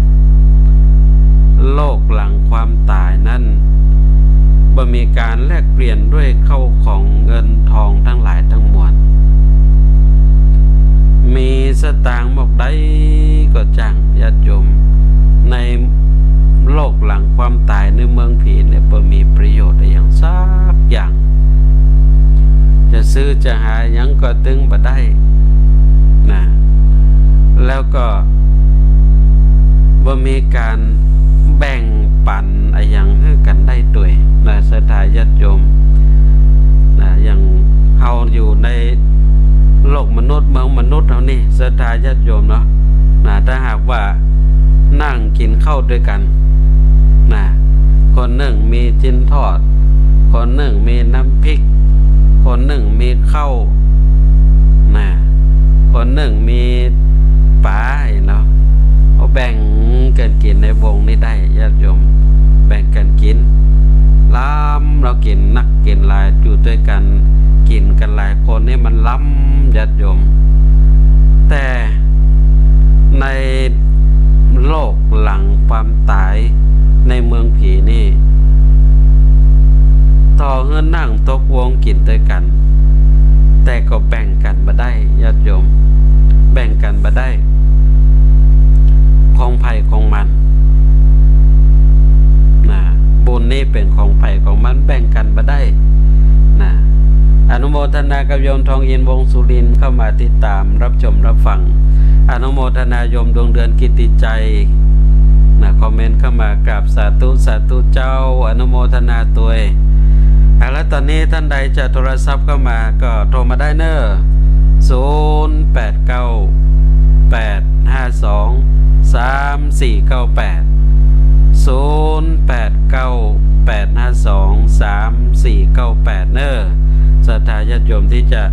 โลกหลังความต๋ายนั้น บ่มีก๋านแลกเปลี่ยนด้วยเข้าของเงินทองตังหลายตังมวล มีสตางค์หมวกใดก็จ้าง ญาติโยม ในโลกหลังความต๋ายในเมืองผีเนี่ย บ่มีประโยชน์อะหยังสักอย่าง จะซื้อจะหาหยังก็ตึงบ่ได้นะ แล้วก็บ่มีก๋านแบ่งปั๋นอะหยังหื้อ ศรัทธาญาติโยมเนาะ นะ ถ้าหากว่านั่งกิ๋นข้าวตวยกั๋น นะ คนนึ่งมีจิ๊นทอด คนนึ่งมีน้ำพริก คนนึ่งมีข้าว นะ คนนึ่งมีป๋า เนาะ ก็แบ่งกั๋นกิ๋นในวงนี้ได้ ญาติโยม แบ่งกั๋นกิ๋น ล้ำ เฮากิ๋นนักกิ๋นหลาย อยู่ตวยกั๋น กิ๋นกั๋นหลายคนนี่มันล้ำ ญาติโยม แต่ในโลกหลังความต๋ายในเมืองผีนี่ ต่อหื้อนั่งตกวงกิ๋นตวยกั๋น แต่ก็แบ่งกั๋นบ่ได้ ญาติโยม แบ่งกั๋นบ่ได้ ของใผของมัน นะ บุญนี่เป๋นของใผของมัน แบ่งกั๋นบ่ได้ นะ อนุโมทนากับโยมทองอินทร์ วงศ์สุรินทร์ เข้ามาติดตามรับชมรับฟัง อนุโมทนาโยมดวงเดือนกิตติชัย นะ คอมเมนต์เข้ามา กราบสาธุ สาธุเจ้า อนุโมทนาตวย อ่ะ แล้วตอนนี้ท่านใดจะโทรศัพท์เข้ามาก็โทรมาได้เน่อ ศูนย์แปดเก้า แปดห้าสอง สามสี่เก้าแปด ศูนย์แปดเก้า แปดห้าสอง สามสี่เก้าแปด เน่อ ศรัทธาญาติโยมตี้จะ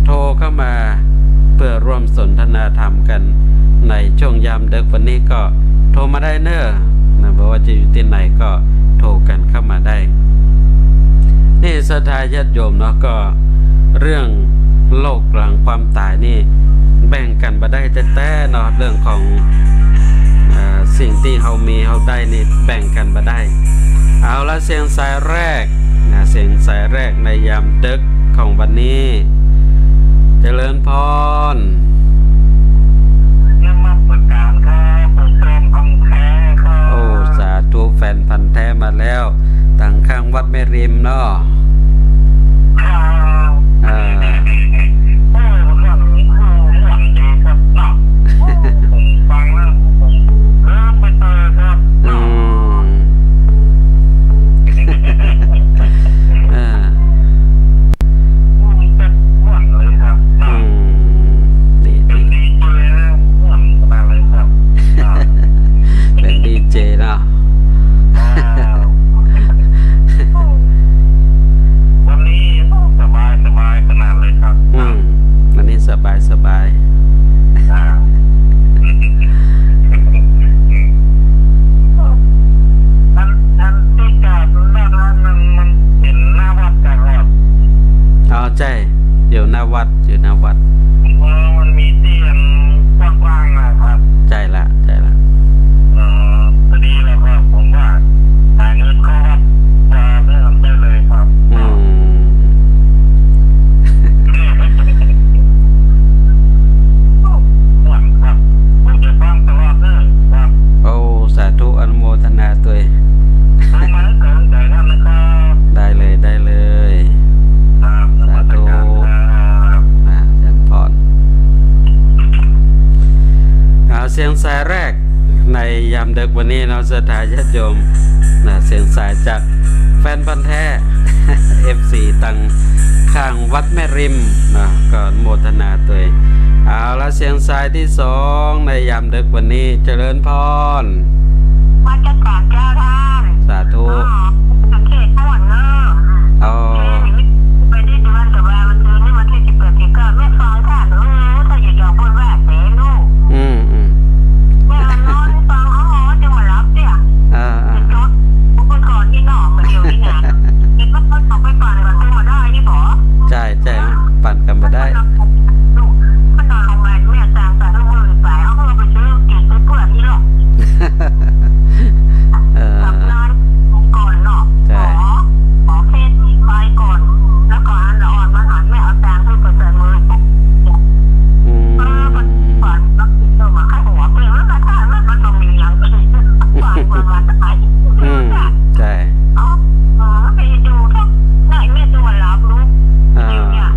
โทรเข้ามาเพื่อร่วมสนทนาธรรมกั๋นในช่วงยามดึกวันนี้ก็โทรมาได้เน่อ นะ บ่ว่าจะอยู่ตี้ไหนก็โทรกั๋นเข้ามาได้ นี่ศรัทธาญาติโยมเนาะ ก็เรื่องโลกหลังความต๋ายนี่แบ่งกั๋นบ่ได้แต๊ๆ เนาะ เรื่องของ เอ่อ สิ่งตี้เฮามีเฮาได้นี่แบ่งกั๋นบ่ได้ เอาละ เสียงสายแรก นะ เสียงสายแรกในยามดึกของวันนี้ เจริญพร นมัสการครับ ผมแฟนพันธุ์แท้ครับ โอ้ สาธุ แฟนพันธุ์แท้มาแล้ว ตังข้างวัดแม่ริมเนาะ ครับ อ่า โอ้ เรื่องนี้ โอ้ ม่วนดีครับเนาะ โอ้ ผมฟังแล้ว ผมเริ่มไปเจอครับ อื เออ ม่วนเลยครับ อืม ดี เป็นดีเจแล้ว ม่วนขนาดเลยครับ เป๋นดีเจเนาะ อ่า วันนี้สบาย สบายขนาดเลยครับ อืม วันนี้สบาย สบาย อ่า อัน อันตี้จอดรถนั้น มันเป๋นหน้าวัดครับ อ๋อ ใจ้ อยู่หน้าวัด อยู่หน้าวัด เออ มันมีเตียงกว้างๆ นะครับ ใจ้ละ ใจ้ละ เออ พอดีแล้วครับ ผมว่าหาเงินเข้าวัดจะเริ่มได้เลยครับ อืม ม่วนครับ ผมจะฟังตลอดเลยครับ โอ้ สาธุ อนุโมทนาตวย ผมมาให้กำลังใจท่านนะครับ ได้เลย ได้เลย ครับ สาธุ นมัสการครับ อ่า เจริญพร อ่า เสียงสายแรกในยามดึกวันนี้เนาะ ศรัทธาญาติโยม นะ เสียงสายจากแฟนพันธุ์แท้ เอฟซี ตังข้างวัดแม่ริม นะ ก็อนุโมทนาตวย เอาละ เสียงสายตี้สองในยามดึกวันนี้ เจริญพร มาจากศาลเจ้าท่าน สาธุ อ๋อ สังเกตก่อนเนอะ อ๋อ เออ ไปได้เดือน แต่ว่าวันนี้นี่วันตี้สิบแปด สิบเก้า แม่ฟังท่าน เออ ถ้าอยู่ดอกบนว่าเสลูก อืม อืม แม่นอนฟัง อ๋อ จังหวะหลับเนี่ย อ่า อ่า จด ผมเปิดก่อนนี่เนาะ ประเดี๋ยวนี้นะ เห็นว่าเขาไปปั่นกันจังหวะได้นี่หรอ ใจ้ ใจ้ ปั่นกั๋นบ่ได้ มันนอนโรงแรมแม่จางแต่ละมื้อไป เอาเฮาไปซื้อกิ๋นไปเปื้อนนี่หรอก เออ กลับนอนก่อนเนาะ ใจ้ ขอ ขอเฟซไปก่อน แล้วก็หันละอ่อนมาหันแม่เอาจางขึ้นไปใส่มือปุ๊บ อืม เออ มันฝันแล้วเออ มาให้หัวเปลี่ยนแล้วก็ถ้ามัน มันต้องมีอย่างอื่น ฝันว่ามันตาย อืม ใจ้ เอา เออ ไปดูเถอะ ได้แม่ตัวรับรู้ อ่า เนี่ย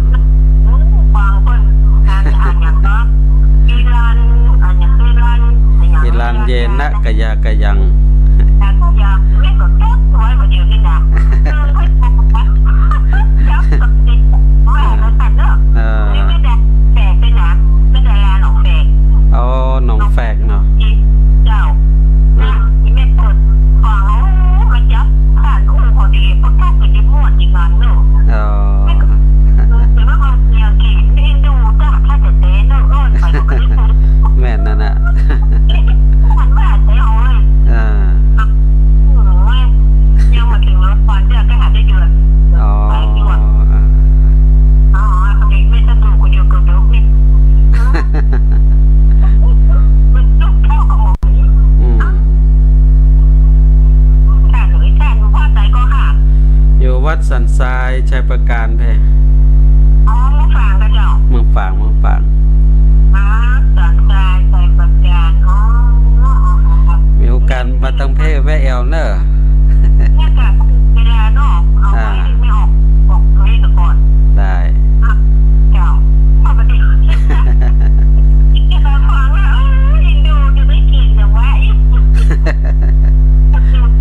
บางคนอ่าน อ่านอย่างก็ อิรัญ อ่านอย่างอิรัญ อิรัญเยนะกะยากะยัง กะยา แม่ก็จดไว้ว่าเดี๋ยวนี้นะ เออ ไม่ปกติ จับกับติด แม่ก็ตัดเนอะ เออ นี่ไม่ได้แปลกไปนะ ไม่ได้ลาหรอกแปลก ก๋านแพร่ อ๋อ เมืองฝางก่อเจ้า เมืองฝาง เมืองฝาง อ๋อ สันทราย ชัยปราการ อ๋อ อ๋อ อ๋อ อ๋อ มีโอกาสมาตางแพร่แวะแอ่วเน่อ เนี่ยจ้ะ เวลาเนาะ เอาไว้ อ่า ไม่ออก ออกไว้ก่อน ได้ อ่ะ เจ้า ปกติ จะมาฟังว่า เอ้ย เอ็นดู จะได้กิ๋นอย่างวะ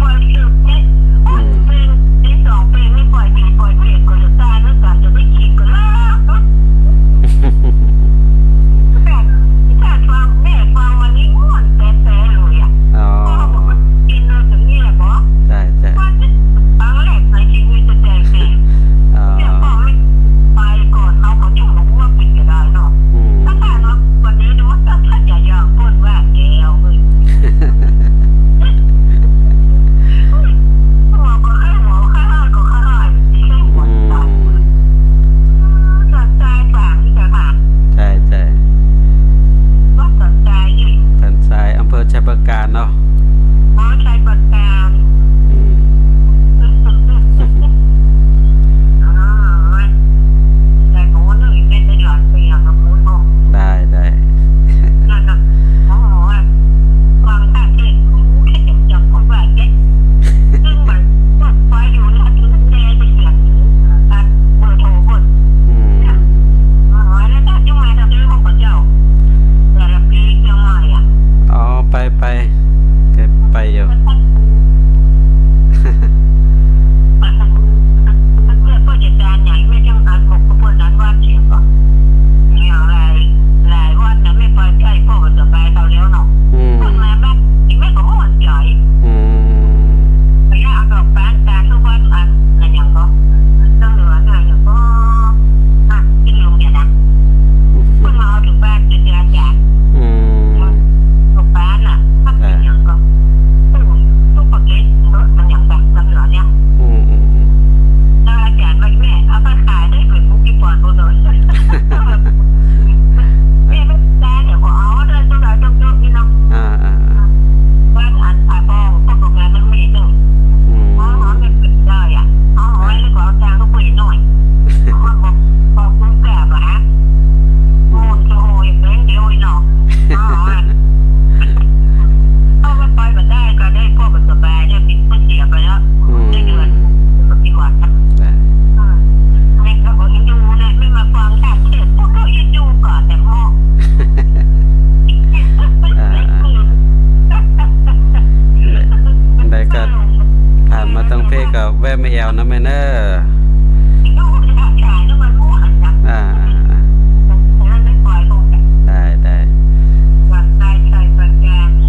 ปล่อยเพลง อืม เพลงที่สองเพลงนี่ปล่อยผีปล่อยเปรตก่อนจะตาย แล้วกว่าจะได้กิ๋นก็แล้ว แต่ แต่ฟัง แม่ฟังวันนี้ม่วนแต๊ๆ เลยอะ อ๋อ พ่อบอกว่ากิ๋นเลยถึงนี่แหละบอก ใช่ ใช่ ว่าจะฟังแรกในชีวิตจะแตกแตก อ๋อ เนี่ยพ่อไม่ไปก่อน เอาของเจ้าของว่าปิดก็ได้เนาะ อืม ถ้าได้เนาะ วันนี้ดูว่าถ้าจะอยากเปิ้นว่าแกเอาเว้ย หัวก็ข้างหัว ข้างล่างก็ข้างล่าง อืม สันทรายฝางนี่จ้ะค่ะ ใช่ ใช่ วัดสันทรายนี่ สันทราย อำเภอชัยปราการเนาะ อ๋อ ชัยปราการ อืม อ๋อ ได้ ได้ นั่นน่ะ อ๋อ ฟังท่านเทศน์ แค่จำๆ ก็ว่าแก ซึ่งมันก็ไปอยู่นะ ที่แม่ไปเขียน อันเบอร์โทรเปิ้น อืม อ๋อ แล้วท่านจะมาทำเรื่องของพระเจ้า แต่ละปีเชียงใหม่อะ อ๋อ ไป ไป แกไปอยู่ เพื่อผู้จัดการใหญ่แม่จังอันบอกกับเปิ้นนั้นว่าเสียก่อน อย่างหลาย หลายวันนะแม่ไปใกล้พ่อก็สบายเขาแล้วเนาะ อืม เปิ้นมาบ้านแม่ก็ม่วนใจ๋ อืม ไปเอาดอกตาล ตาลทุกวัน อัน อันหยังก็ ต้องเหลืออันหยังก็ อ่ะ กินลงเนี่ยนะ เปิ้นมาเอาถึงบ้าน เจออาจ๋ารย์ อืม ดอกตาลน่ะ ถ้าเป็นหยังก็ ตู้ ตู้ปากเกร็ด เออ มันหยังแบบ มันเหลือเนี่ย อืม อืม อืม แล้วอาจ๋ารย์ว่า แม่ เอาไปขายได้เกิดปุ๊กกี้ปอนโบโดน แม่ไม่ได้ เดี๋ยวก็เอาได้เท่าไหร่ต้องเยอะนี่เนาะ อ่า อ่า อ่า บ้านอัน อ่ะ พ่อก็บอกมามันมีเนาะ อืม อ๋อ อ๋อ มันเป็นได้อ่ะ อ๋อ อ๋อ แล้วก็เอาตังค์เขาไปหน่อย อ๋อ บอก บอกคุณกลับอ่ะฮะ อืม โอ้ย โอ้ย แบงค์เดียวอีกเนาะ อ๋อ อ๋อ เอาไปไปมาได้ก็ได้ พ่อก็สบายเนี่ย ปิดก็เสียไปแล้ว อืม ได้เดือน ก็ดีกว่า อ่า อ่า เนี่ย เราก็เอ็นดูนะ ไม่มาฟังท่านเทศน์ พวกก็เอ็นดูก่อนแต่พ่อ อ่า ได้ก็ผ่านมาตางเพจก็แวะมาแอ่วนะแม่เนอะ อ่า อ่า อ่า ได้ ได้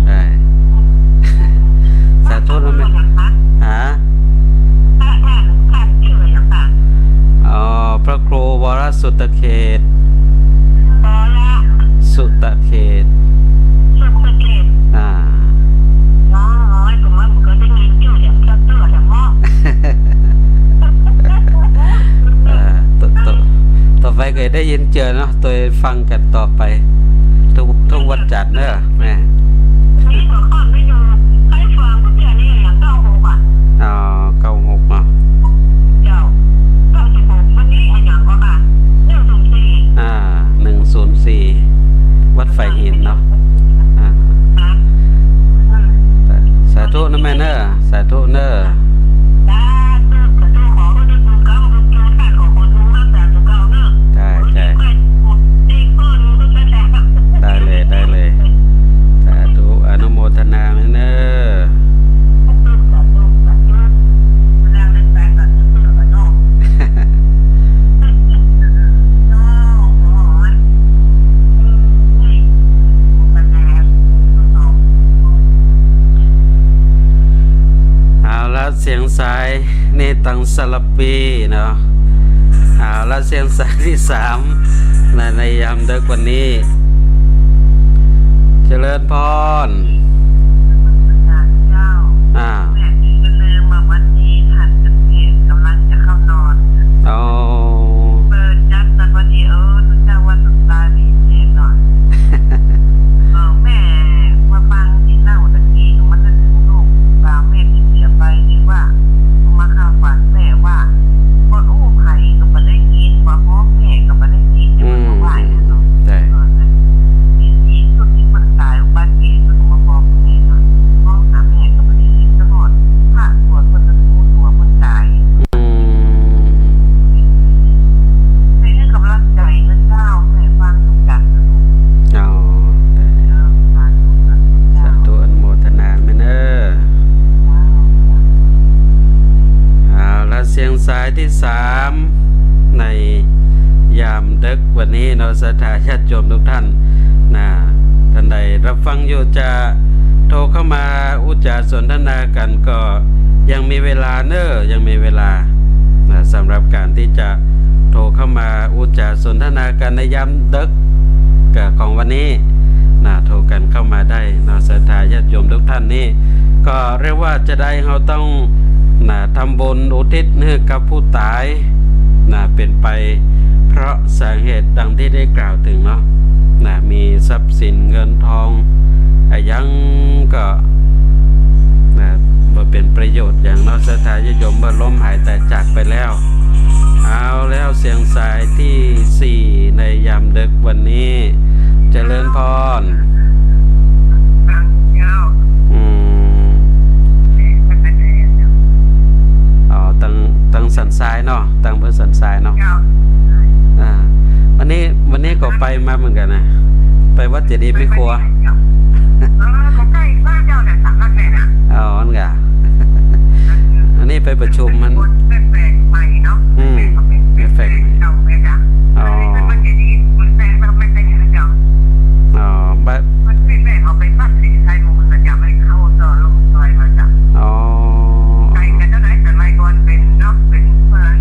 ได้ สาธุนะแม่ ฮะ อ๋อ พระครูวรสุตเขต วร สุตเขต สุตเขต อ่า น้อยๆ ผมว่ามันก็ได้ยินชื่อเสียงชัดเจนแหละเนาะ เออ ต่อ ต่อ ต่อไปก็ได้ยินเจือเนาะ โตยฟังกั๋นต่อไป ทุก ทุกวันจันทร์เนอะแม่ นี่หัวข้อไม่ดู ใครฟังก็เจือนี่อย่างเก้าหกอ่ะ อ๋อ เก้าหกเนาะ เจ้า เก้าสิบหก วันนี้อะหยังก็ค่ะ หนึ่งศูนย์สี่ อ่า หนึ่งศูนย์สี่ วัดฝายหินเนาะ อ่า ค่ะ อืม สาธุนะแม่เนอะ สาธุเนอะ สาธุ สาธุ ขอให้ได้บุญเก่าบุญเก่า ท่านขอขอดูรักษาตัวเก่าเนอะ ใช่ ใช่ ได้เลย ได้เลย สาธุ อนุโมทนาแม่เนอะ เอาละ เสียงสาย นี่ตังสารภีเนาะ เอาละ เสียงสายตี้สาม ใน ในยามดึกวันนี้ เจริญพร เจ้า อ่า แม่พี่ก็ลืมว่าวันนี้ท่านจะเทศน์ กำลังจะเข้านอน อ๋อ เปิดจัดสันวันนี้ เออ เจ้าวันสุดท้ายนี่เทศน์หน่อย เออ แม่มาฟังตี้เล่าตะกี้ มันนึกถึงลูกสาวแม่ตี้เสียไปนี่ว่า มาเข้าฝันแม่ว่า บ่ฮู้ใผก็บ่ สายตี้สามในยามดึกวันนี้เนาะ ศรัทธาญาติโยมทุกท่านนะ ท่านใดรับฟังอยู่จะโทรเข้ามาอู้จ๋าสนทนากั๋นก็ยังมีเวลาเน่อ ยังมีเวลานะ สำหรับก๋านตี้จะโทรเข้ามาอู้จ๋าสนทนากั๋นในยามดึก ของวันนี้นะ โทรกั๋นเข้ามาได้เนาะ ศรัทธาญาติโยมทุกท่านนี่ ก็เรียกว่าจาใดเฮาต้องนะ ทำบุญอุทิศหื้อกับผู้ต๋ายนะ เป๋นไปเพราะสาเหตุดังตี้ได้กล่าวเถิงเนาะนะ มีทรัพย์สินเงินทองอะหยังก็นะ บ่เป๋นประโยชน์หยังเนาะ ศรัทธาญาติโยม เมื่อล้มหายตายจากไปแล้ว เอาแล้วเสียงสายตี้สี่ในยามดึกวันนี้ เจริญพร เจ้า อืม เจ้า อ๋อ ตัง ตังสันทรายเนาะ ตังอำเภอสันทรายเนาะ เจ้า อ่า วันนี้ วันนี้ก็ไปมาเหมือนกั๋นนะ ไปวัดเจดีย์แม่ครัว เจ้า เออ ก็ใก้บ้านเจ้าเนี่ย สามวัดเนี่ยนะ อ๋อ อั้นก่ะ อันนี้ไปประชุมมัน แปลกๆ ใหม่เนาะ อืม แปลกๆ แปลกๆ เก่าไปจ้ะ อ๋อ อันนี้เป็นวัดเจดีย์ มันแปลกแล้วไม่ใช่อย่างนั้นเจ้า อ๋อ บ้าน มันเป็นแปลก เอาไปบ้านสีไทยมูลนะจ๊ะ ไม่เข้าซอยลงซอยมาจ้ะ อ๋อ ไกลกันเท่าไหร่ แต่ไม่ก่อนเป็นเนาะ เป็นเพื่อน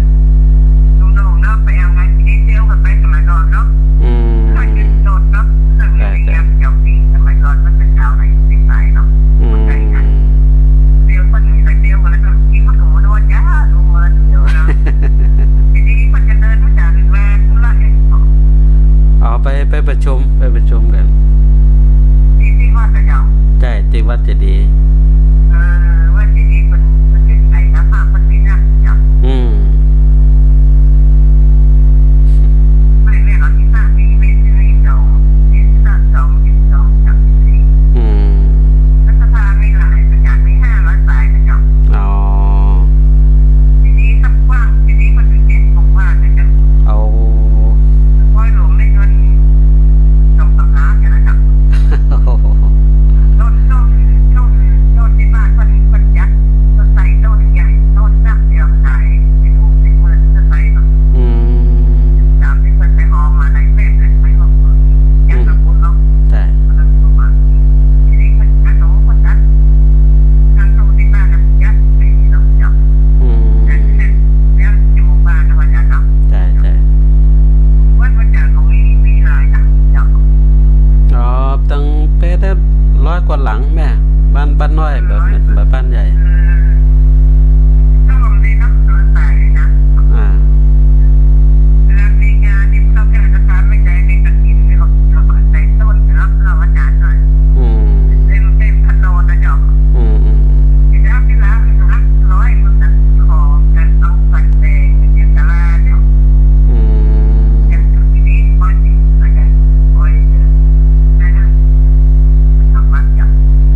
ลุงๆ เนาะ ไปเอางานเจดีย์เที่ยวกันไปสมัยก่อนเนาะ อืม ค่อยขึ้นรถเนาะ เครื่องบิน ใช่ ใช่ เยี่ยมเจ้าปีสมัยก่อนมันเป็นดาวไหนไม่ไปเนาะ อืม ไกลกัน เที่ยวคนหนึ่งไปเที่ยวกันแล้วก็คิดว่าสมมุติว่าจ้า ลุงเมินเดี๋ยวนะ ทีนี้มันจะเดินมาจากหรือมาธุระเนี่ย อ๋อ ไป ไปประชุม ไปประชุมกั๋น ที่ ที่วัดเหรอเจ้า ใช่ ตี้วัดเจดีย์ เออ วัดเจดีย์เปิ้น เปิ้นเป๋นไงนะ ภาพเปิ้นมีนะเจ้า อืม ไม่แน่นอน ที่สร้างมี มี มีสอง ที่สร้างสอง ยี่สิบสอง สามสิบสี่ อืม รัฐสภามีหลายประกาศ มีห้าร้อยปลายนะเจ้า อ๋อ ทีนี้ถ้ากว้าง ทีนี้มันถึงเจ็ด ผมว่านะเจ้า เอา ร้อยหลวงได้เงินสองสามล้านเนี่ยนะครับ ต้น ต้น ต้น ต้นที่บ้านเปิ้น เปิ้นจัด เปิ้นใส่ต้นใหญ่ ต้นสักเดียวขายเป็นหกสิบหมื่นขึ้นไปเนาะ อืม ตามที่เปิ้นไปฮอมาในเฟซเนี่ย ไปลงทุน อืม จัดลงทุนเนาะ ใช่ ลงทุนมา ทีนี้เปิ้นจัด โอ้ เปิ้นจัด ทางตรงที่บ้านนะ จัดไปเนาะ จัด อืม จัดที่เนี่ย แล้วที่หมู่บ้านนะ ว่าจัดเนาะ ใช่ ใช่ วัน วันจันทร์ของมี มีหลายนะ เจ้า อ๋อ ตังเป๊ะได้ร้อยกว่าหลังแม่ บ้าน บ้านน้อย แบบ แบบบ้านใหญ่ เออ ต้องลงดีเนาะ เดินสายเลยนะ อ่า เวลามีงานนี่เราแค่จะทานไม่ใจ มีกฐิน มีของกิน เราก็ใส่ต้นเนาะ เราอาจารย์หน่อย อืม เต็ม เต็มถนนนะเจ้า อืม อืม อืม เวลา เวลา เวลา ร้อยมันนะ ของกันเอากันแบ่งกันอย่างตลาดเนี่ย อืม อย่างที่นี่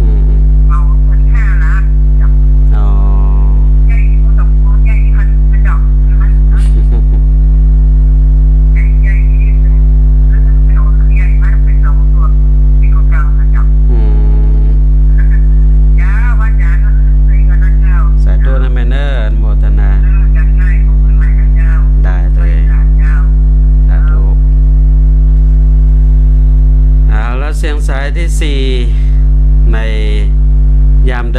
อืม อืม อ๋อ อืม สาธุนะแม่เนอะ อนุโมทนา ได้เลย สาธุ เอาละ เสียงสายตี้สี่ในยามเดิน